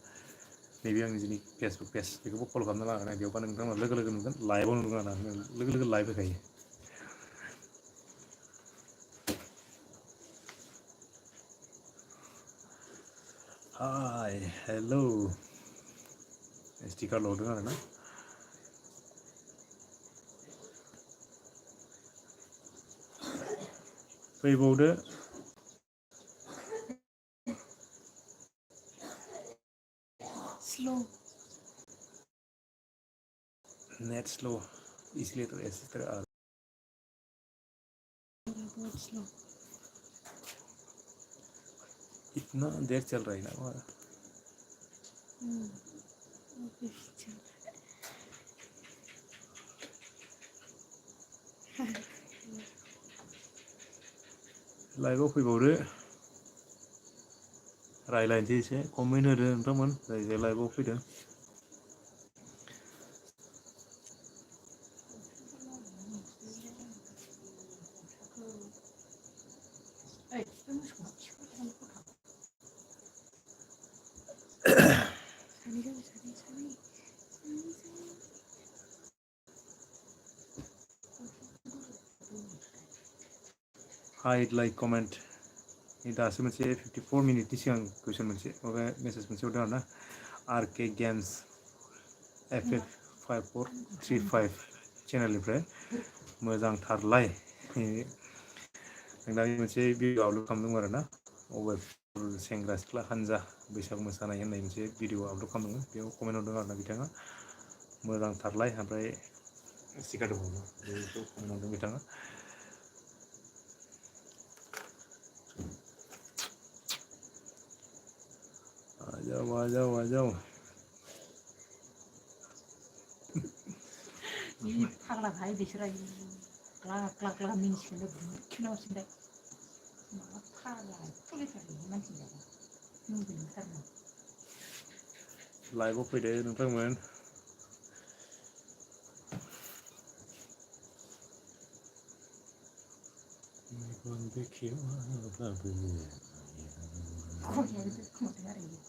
नैबे आंनि जोंनि फेसबुक पेज बेखौबो फल' खालामना लानानै बेयावबा नोंथांमोना लोगो लोगो नुगोन लाइभआव नुगोन आरोना लोगो लोगो लाइभ होखायो हाय हेलौ स्टिकार हरदों आरोना फैबावदो नेट स्ल' इसलिए तो ऐसी तरह ना देर चल रही ना वो लाइव फैबावदो रायलायनोसै एसे कमेन्ट होदो नोंथांमोन जाय जाय लाइभआव फैदों हाइड लाइक कमेन्ट दासो मोनसे 54 मिनिटनि सिगां कुइसन मोनसे माबा मेसेज मोनसे हरदों आरोना आरके गेम्स FF5435 चेनेलनिफ्राय मोजांथारलाय नोंना मोनसे भिडिअ आपल'ड खालामदोंमोन आरोना अवेब सेंग्रा सिख्ला हानजा बैसागु मोसानाय होननाय मोनसे भिडिअ आपल'ड खालामदोंमोन बेयाव कमेन्ट हरदों आरोना बिथाङा मोजांथारलाय ओमफ्राय सिखारदोंमोन बेखौ कमेन्ट हरदों बिथाङा आ जाओ 이 파라 가야 되시라 클락클락 민시는데 그렇게 나오신데 막 파라 뚜기뚜기 만지냐고 누구는 사람 लाइभआव फैदो नोंथांमोन 거기에 그렇게 말이야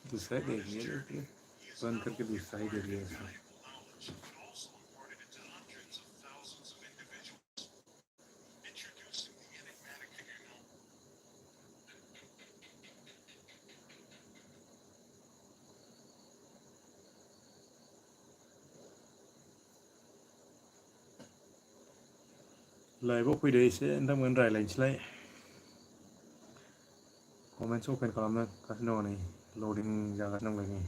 दूसरा देख लिया बंद करके दूसरा ही देख लिया लाइभआव फैदो एसे नोंथांमोन रायलायनोसैलाय कमेन्ट्स अपेन खालामगासिनो दङ नै लडिं जागासिनो दंलाय नै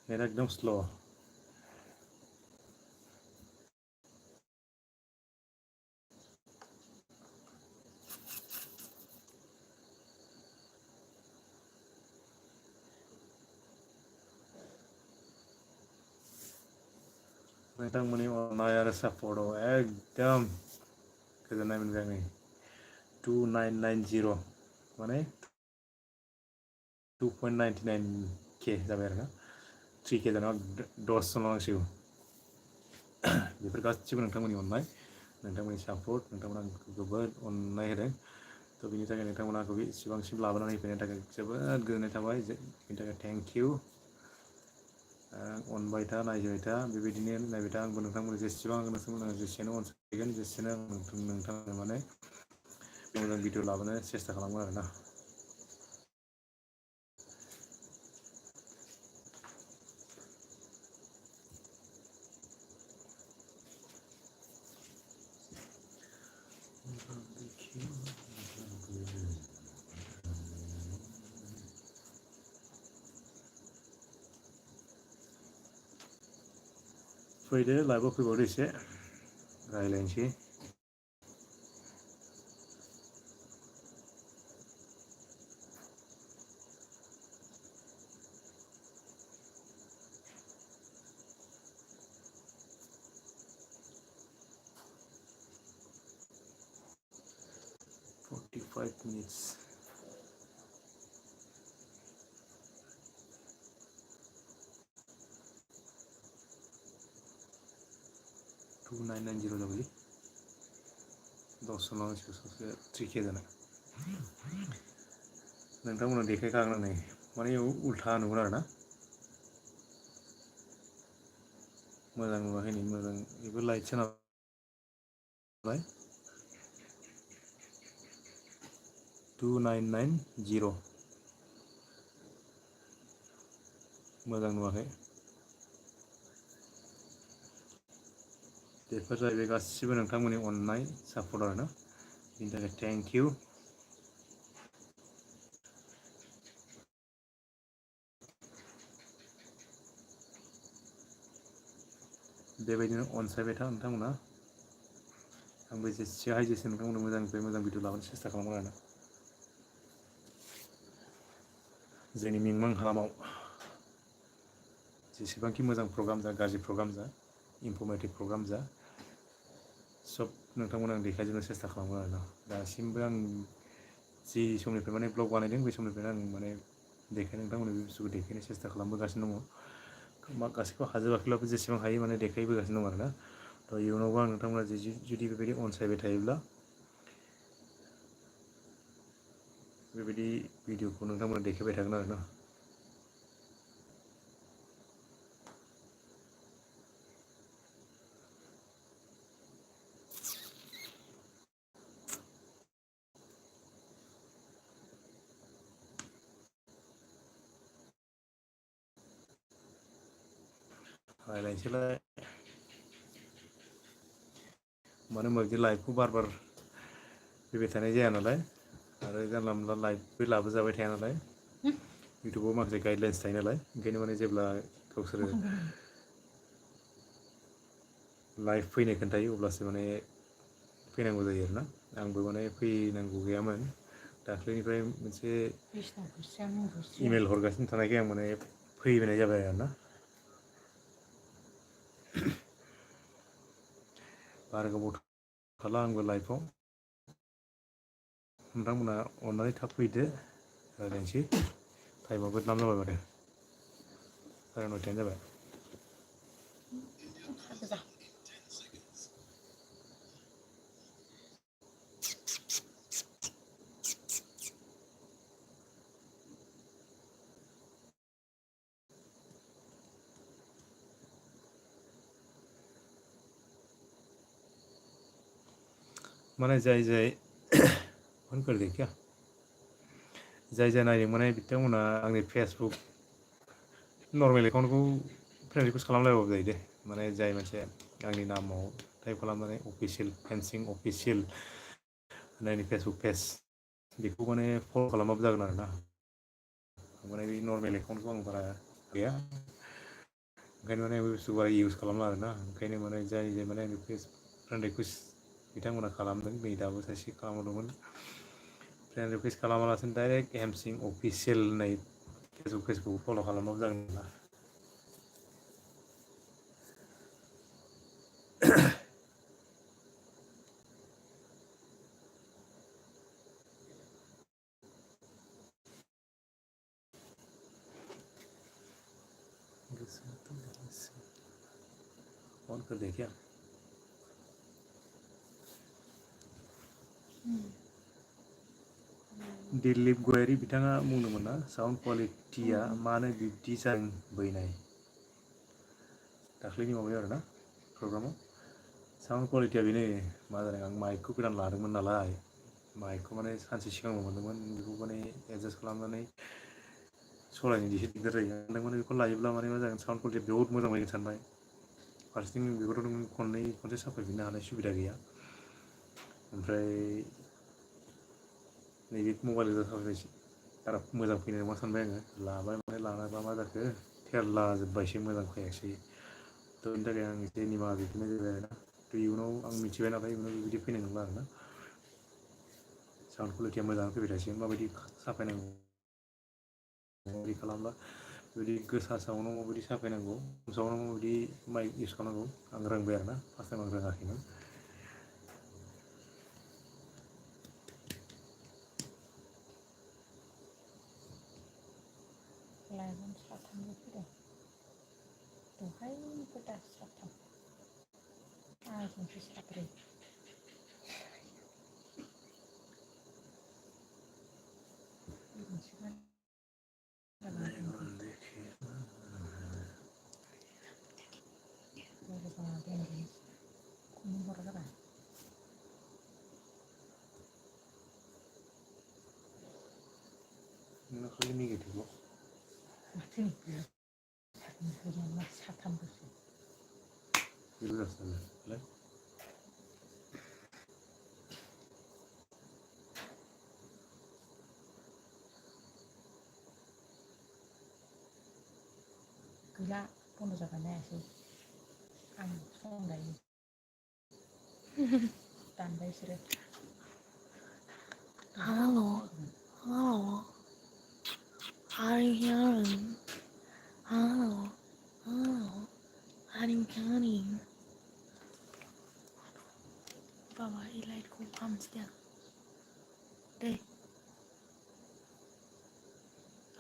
नेट एकदम स्ल' नोंथांमोननि अननाय आरो सापर्टआव एकदम गोजोननाय मोनबाय आङो 2990 माने 2.99k जाबाय आरोना 3k जानायाव 10 संलांनांसिगौ बेफोर गासिबो नोंथांमोननि अननाय नोंथांमोननि सापर्ट नोंथांमोना आंखौ जोबोद अननाय होदों थ' बिनि थाखाय नोंथांमोना आंखौ इसिबांसिम लाबोनानै फैनायनि थाखाय जोबोद गोजोननाय थाबाय बिनि थाखाय थेंक इउ अनबाय था नायबाय था बेबायदिनो नायबाय था आंबो नोंथांमोन जेसेबां नोंथांमोना जेसेनो अनसायगोन जेसेनो नोंथांमोना माने मोजां भिडिअ लाबोनो सेस्था खालामगोन आरोना फैदो लाइभआव फैबावदो एसे रायलायनोसै Five minutes. Two 990 जाबाय 10 संलांनांसिगौ 3k जाना नोंथांमोना देखायखागोन नै माने उल्था नुगोन आरो ना मोजां नुवाखै नै मोजां बेबो लाइट सोनाबाय 2990 मोजां नुवाखै बेफोर जाहैबाय गासिबो नोंथांमोननि अननाय सापर्ट आरो ना बिनि थाखाय थेंक इउ बेबायदिनो अनसायबाय था नोंथांमोना आंबो जेसे हायो जेसे नोंथांमोननो मोजांनिफ्राय मोजां भिडिअ लाबोनो सेस्था खालामगोन आरो ना जोंनि मिमां हालामाव जेसेबांखि मोजां प्रग्राम जा गाज्रि प्रग्राम जा इनफरमेटिभ प्रग्राम जा सब नोंथांमोन आं देखायजोबनो सेस्था खालामगोन आरो ना दासिमबो आं जि समनिफ्राय माने ब्लग बानायदों बे समनिफ्रायनो आं माने देखायनो नोंथांमोननो बे बुस्थुखौ देखायनो सेस्था खालामबोगासिनो दङ गासैखौबो हाजोबाखैब्लाबो जेसेबां हायो माने देखायबोगासिनो दं आरो ना थ' इयुनावबो आं नोंथांमोना जुदि बेबायदि अनसायबाय थायोब्ला बेबायदि भिडिअखौ नोंथांमोना देखायबाय थागोन आरो ना रायलायनोसैलाय मानो होनबा बिदि लाइभखौ बार बार फैबाय थानाय जाया नालाय आरो जानला मोनला लाइभबो लाबोजाबाय थाया नालाय इउटुबाव माखासे गाइडलाइन्स थायो नालाय ओंखायनो माने जेब्ला गावसोरो लाइभ फैनाय खोन्थायो अब्लासो माने फैनांगौ जायो आरोना आंबो माने फैनांगौ गैयामोन दाख्लैनिफ्राय मोनसे इमेल हरगासिनो थानायखाय आं माने फैनाय जाबाय आरोना बारा गोबाव थाला आंबो लाइभआव नोंथांमोना अननानै थाब फैदो रायज्लायनोसै टाइमाबो द्लाम जाबाय माथो 9:30 जाबाय माने जाय बंद कर दे क्या जाय नायदों माने बिथांमोना आंनि फेसबुक नर्मेल एकाउन्टखौ फ्रेन्ड रिकुवेस्ट खालामलायबाबो जायो दे माने जाय मानसिया आंनि नामाव टाइप खालामनानै अफिसियेल फेन्सिं अफिसियेल होननायनि फेसबुक पेज बेखौ माने फल' खालामबाबो जागोन आरो ना माने बे नर्मेल एकाउन्टखौ आं बारा गैया ओंखायनो माने बे बुस्थुखौ बारा इउज खालामला आरोना ओंखायनो माने जाय माने आंनि फ्रेन्ड रिकुवेस्ट बिथांमोना खालामदों नै दाबो सासे खालामहरदोंमोन फ्रेन्ड रिकुवेस्ट खालामालासिनो डाइरेक्ट हेमसिं अफिसियेल होननाय फेसबुक पेजखौ फल' खालामबाबो जागोन ना बंद कर दे क्या दिलीप गयारि बिथाङा बुंदोंमोन ना साउन्ड क्वालिटिया मानो बिब्दि जाबोनाय दाख्लैनि माबायाव आरोना प्रग्रामाव साउन्ड क्वालिटिया बेनो मा जादों आं माइकखौ गोदान लादोंमोन नालाय माइकखौ माने सानसे सिगांबो मोन्दोंमोन बेखौ माने एडजास्ट खालामनानै सालायनो एसे दिगदार जायो माने बेखौ लायोब्ला माने मा जागोन साउन्ड क्वालिटिया बहुत मोजां फैगोन सानबाय फारसेथिं बेखौथ' नों खनसे साफायफिननो हानाय सुबिदा गैया ओमफ्राय नैबे मबाइल साफायनोसै बारा मोजां फैनाय नङा सानबाय आङो लाबाय माने लानाबा मा जाखो थेरला जोब्बायसो मोजां फैयासै थ' बेनि थाखाय आं एसे निमाहा बिफिननाय जाबाय आरोना थ' इयुनाव आं मिथिबाय नालाय इयुनाव बेबायदि फैनाय नंला आरोना साउन्ड क्वालिटिया मोजाङै फैबाय थासिगोन माबायदि साफायनांगौ माबायदि खालामब्ला बेबायदि गोसा साउन्डआव माबायदि साफायनांगौ साउन्डआव माबायदि माइक इउज खालामनांगौ आं रोंबाय आरोना फार्स्ट टाइम आं रोङाखैमोन लाइमोन साथामबो फैदों दहायनिफ्राय दासो साथाम आंजोंसो साब्रै खालि नेगेटिभल माथो होरिया मा साथामल'सो बेल' जासिगोन गैला बन्द' जाबाय नायासै आं सम दायो दानबाय बिसोरो Hello, hello, are you hearing? Hello, hello, are you hearing? Bawa ilaitku hamster. Deh,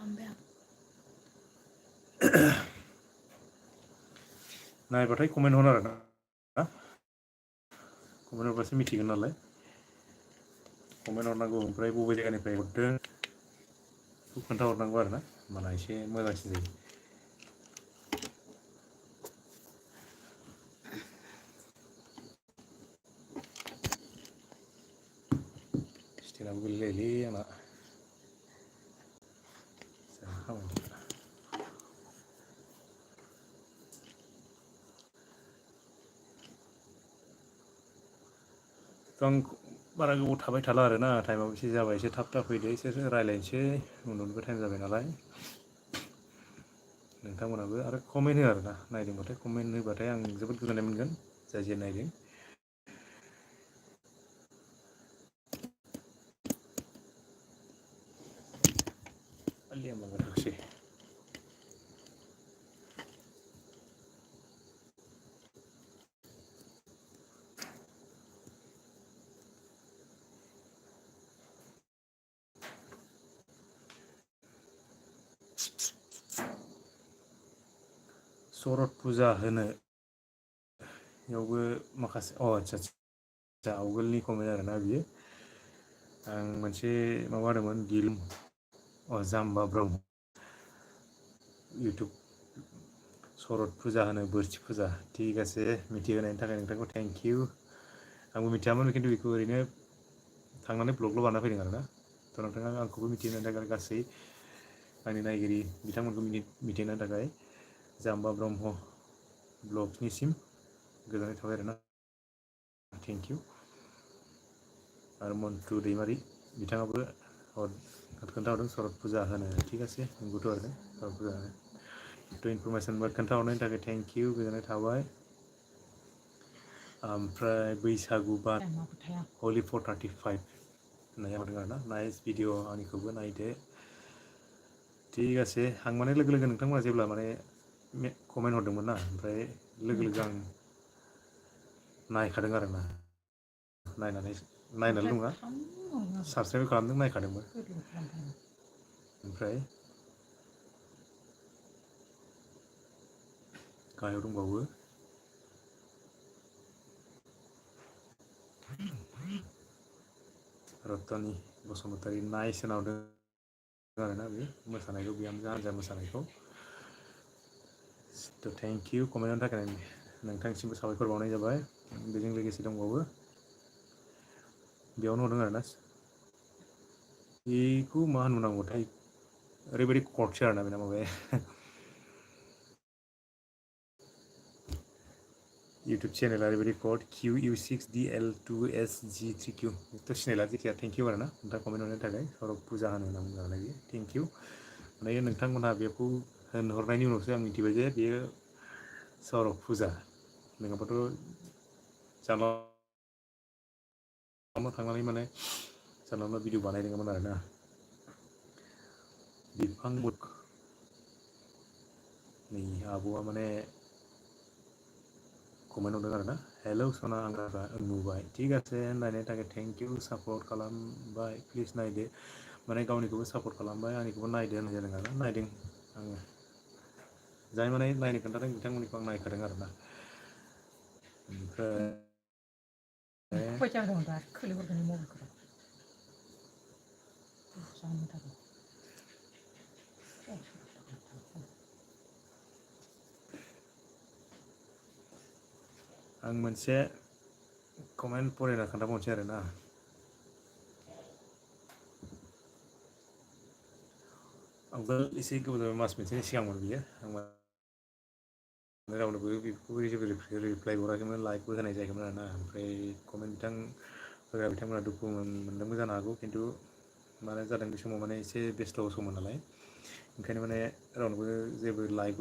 ambil. नायबाथाय कमेन्ट हर आरो ना कमेन्ट हरबासो मिथिगोन नालाय कमेन्ट हरनांगौ ओमफ्राय बबे जायगानिफ्राय हरदों बेखौ खोन्थाहरनांगौ आरो ना होमबाना एसे मोजांसिन जायो स्टेनाबो गोलैलायोलै आंना थ' आं बारा गोबाव थाबाय थाला आरो ना टाइमाबो एसे जाबाय एसे थाब थाब फैदो एसे रायज्लायनोसै उन्दुनोबो टाइम जाबाय नालाय नोंथांमोनाबो आरो कमेन्ट हो आरो ना नायदोंबाथाय कमेन्ट होबाथाय आं जोबोद गोजोननाय मोनगोन जाय जे नायदों शरत फुजा होनो बेयावबो माखासे आच्छा आवगोलनि कमेन्ट आरोना बियो आं मोनसे माबा होदोंमोन जाम्बा ब्रह्म इउटुब शरत फुजा होनो बोरथि फुजा ठीक आसे मिथिहोनायनि थाखाय नोंथांखौ थेंक इउ आंबो मिथियामोन खिन्थु बेखौ ओरैनो थांनानै ब्लगल' बानायना फैदों आरोना थ' नोंथाङा आंखौबो मिथिहोनायनि थाखाय गासै आंनि नायगिरि बिथांमोनखौ मिथिहोनायनि थाखाय जाम्बा ब्रह्म ब्लग्सनिसिम गोजोननाय थाबाय आरोना थेंक इउ आरो मन्टु दैमारि बिथाङाबो खोन्थाहरदों शरत फुजा होनो ठीक आसे नंगौथ' आरो शरत फुजा होनो थ' इनफरमेसन खोन्थाहरनायनि थाखाय थेंक इउ गोजोननाय थाबाय ओमफ्राय बैसागु बा टाइमाबो थाया हलि 435 होननाय हरदों आरोना नाइस भिडिअ आंनिखौबो नायदो ठीक आसे आं माने लोगो लोगो नोंथांमोना जेब्ला माने कमेन्ट हरदोंमोन ना ओमफ्राय लोगो लोगो आं नायखादों आरोना नायनायल' नङा साबसक्राइब खालामदों नायखादोंबो ओमफ्राय गाहायाव दंबावो रतनि बसुमतारी नाइस होनहरदों आरोना बे मोसानायखौ बिहामजो हान्जा मोसानायखौ थ' थेंक इउ कमेन्टनि थाखाय नोंथांसिमबो साबायखर बावनाय जाबाय बेजों लोगोसे दंबावो बेयावनो हरदों आरोना बेखौ मा होननांगौथाय ओरैबायदि कर्टसो आरोना बेना माबाया इउटुब चेनेला ओरैबायदि कर्ट QU6DL2SG3Q थ' सिनायला जेखिया थेंक इउ आरोना नोंथाङा कमेन्ट हरनायनि थाखाय शरत फुजा होनो होनना बुंदों आरोना बेयो थेंक इउ माने नोंथांमोनहा बेखौ होनहरनायनि उनावसो आं मिथिबाय जे बेयो शरत फुजा नङाबाथ' जानला थांनानै माने जानला भिडिअ बानायदोंमोन आरोना बिफां नै आब'आ माने कमेन्ट हरदों आरोना हेलौ सना आं नुबाय ठीक आसे नायनायनि थाखाय थेंक इउ सापर्ट खालामबाय प्लिज नायदो माने गावनिखौबो सापर्ट खालामबाय आंनिखौबो नायदो होननाय जादों आरोना नायदों आङो जाय माने नायनो खोन्थादों बिथांमोननिखौ आं नायखादों आरोना ओमफ्राय खयथा दं दा खोलिहरगोन मबाइलखौ जानो थाखाय आं मोनसे कमेन्ट फरायना खोन्थाबावनोसै आरोना आगोल एसे गोबाव जाबाय मास मोनसेनि सिगांमोन बियो आं रावनोबो बेफोरखौ जेबो रिप्लाइ हराखैमोन लाइकबो होनाय जायाखैमोन आरोना ओमफ्राय कमेन्ट होग्रा बिथांमोना दुखु मोनदोंबो जानो हागौ खिन्थु माने जादों बे समाव माने एसे बेस्थ' सममोन नालाय ओंखायनो माने रावनोबो जेबो लाइकबो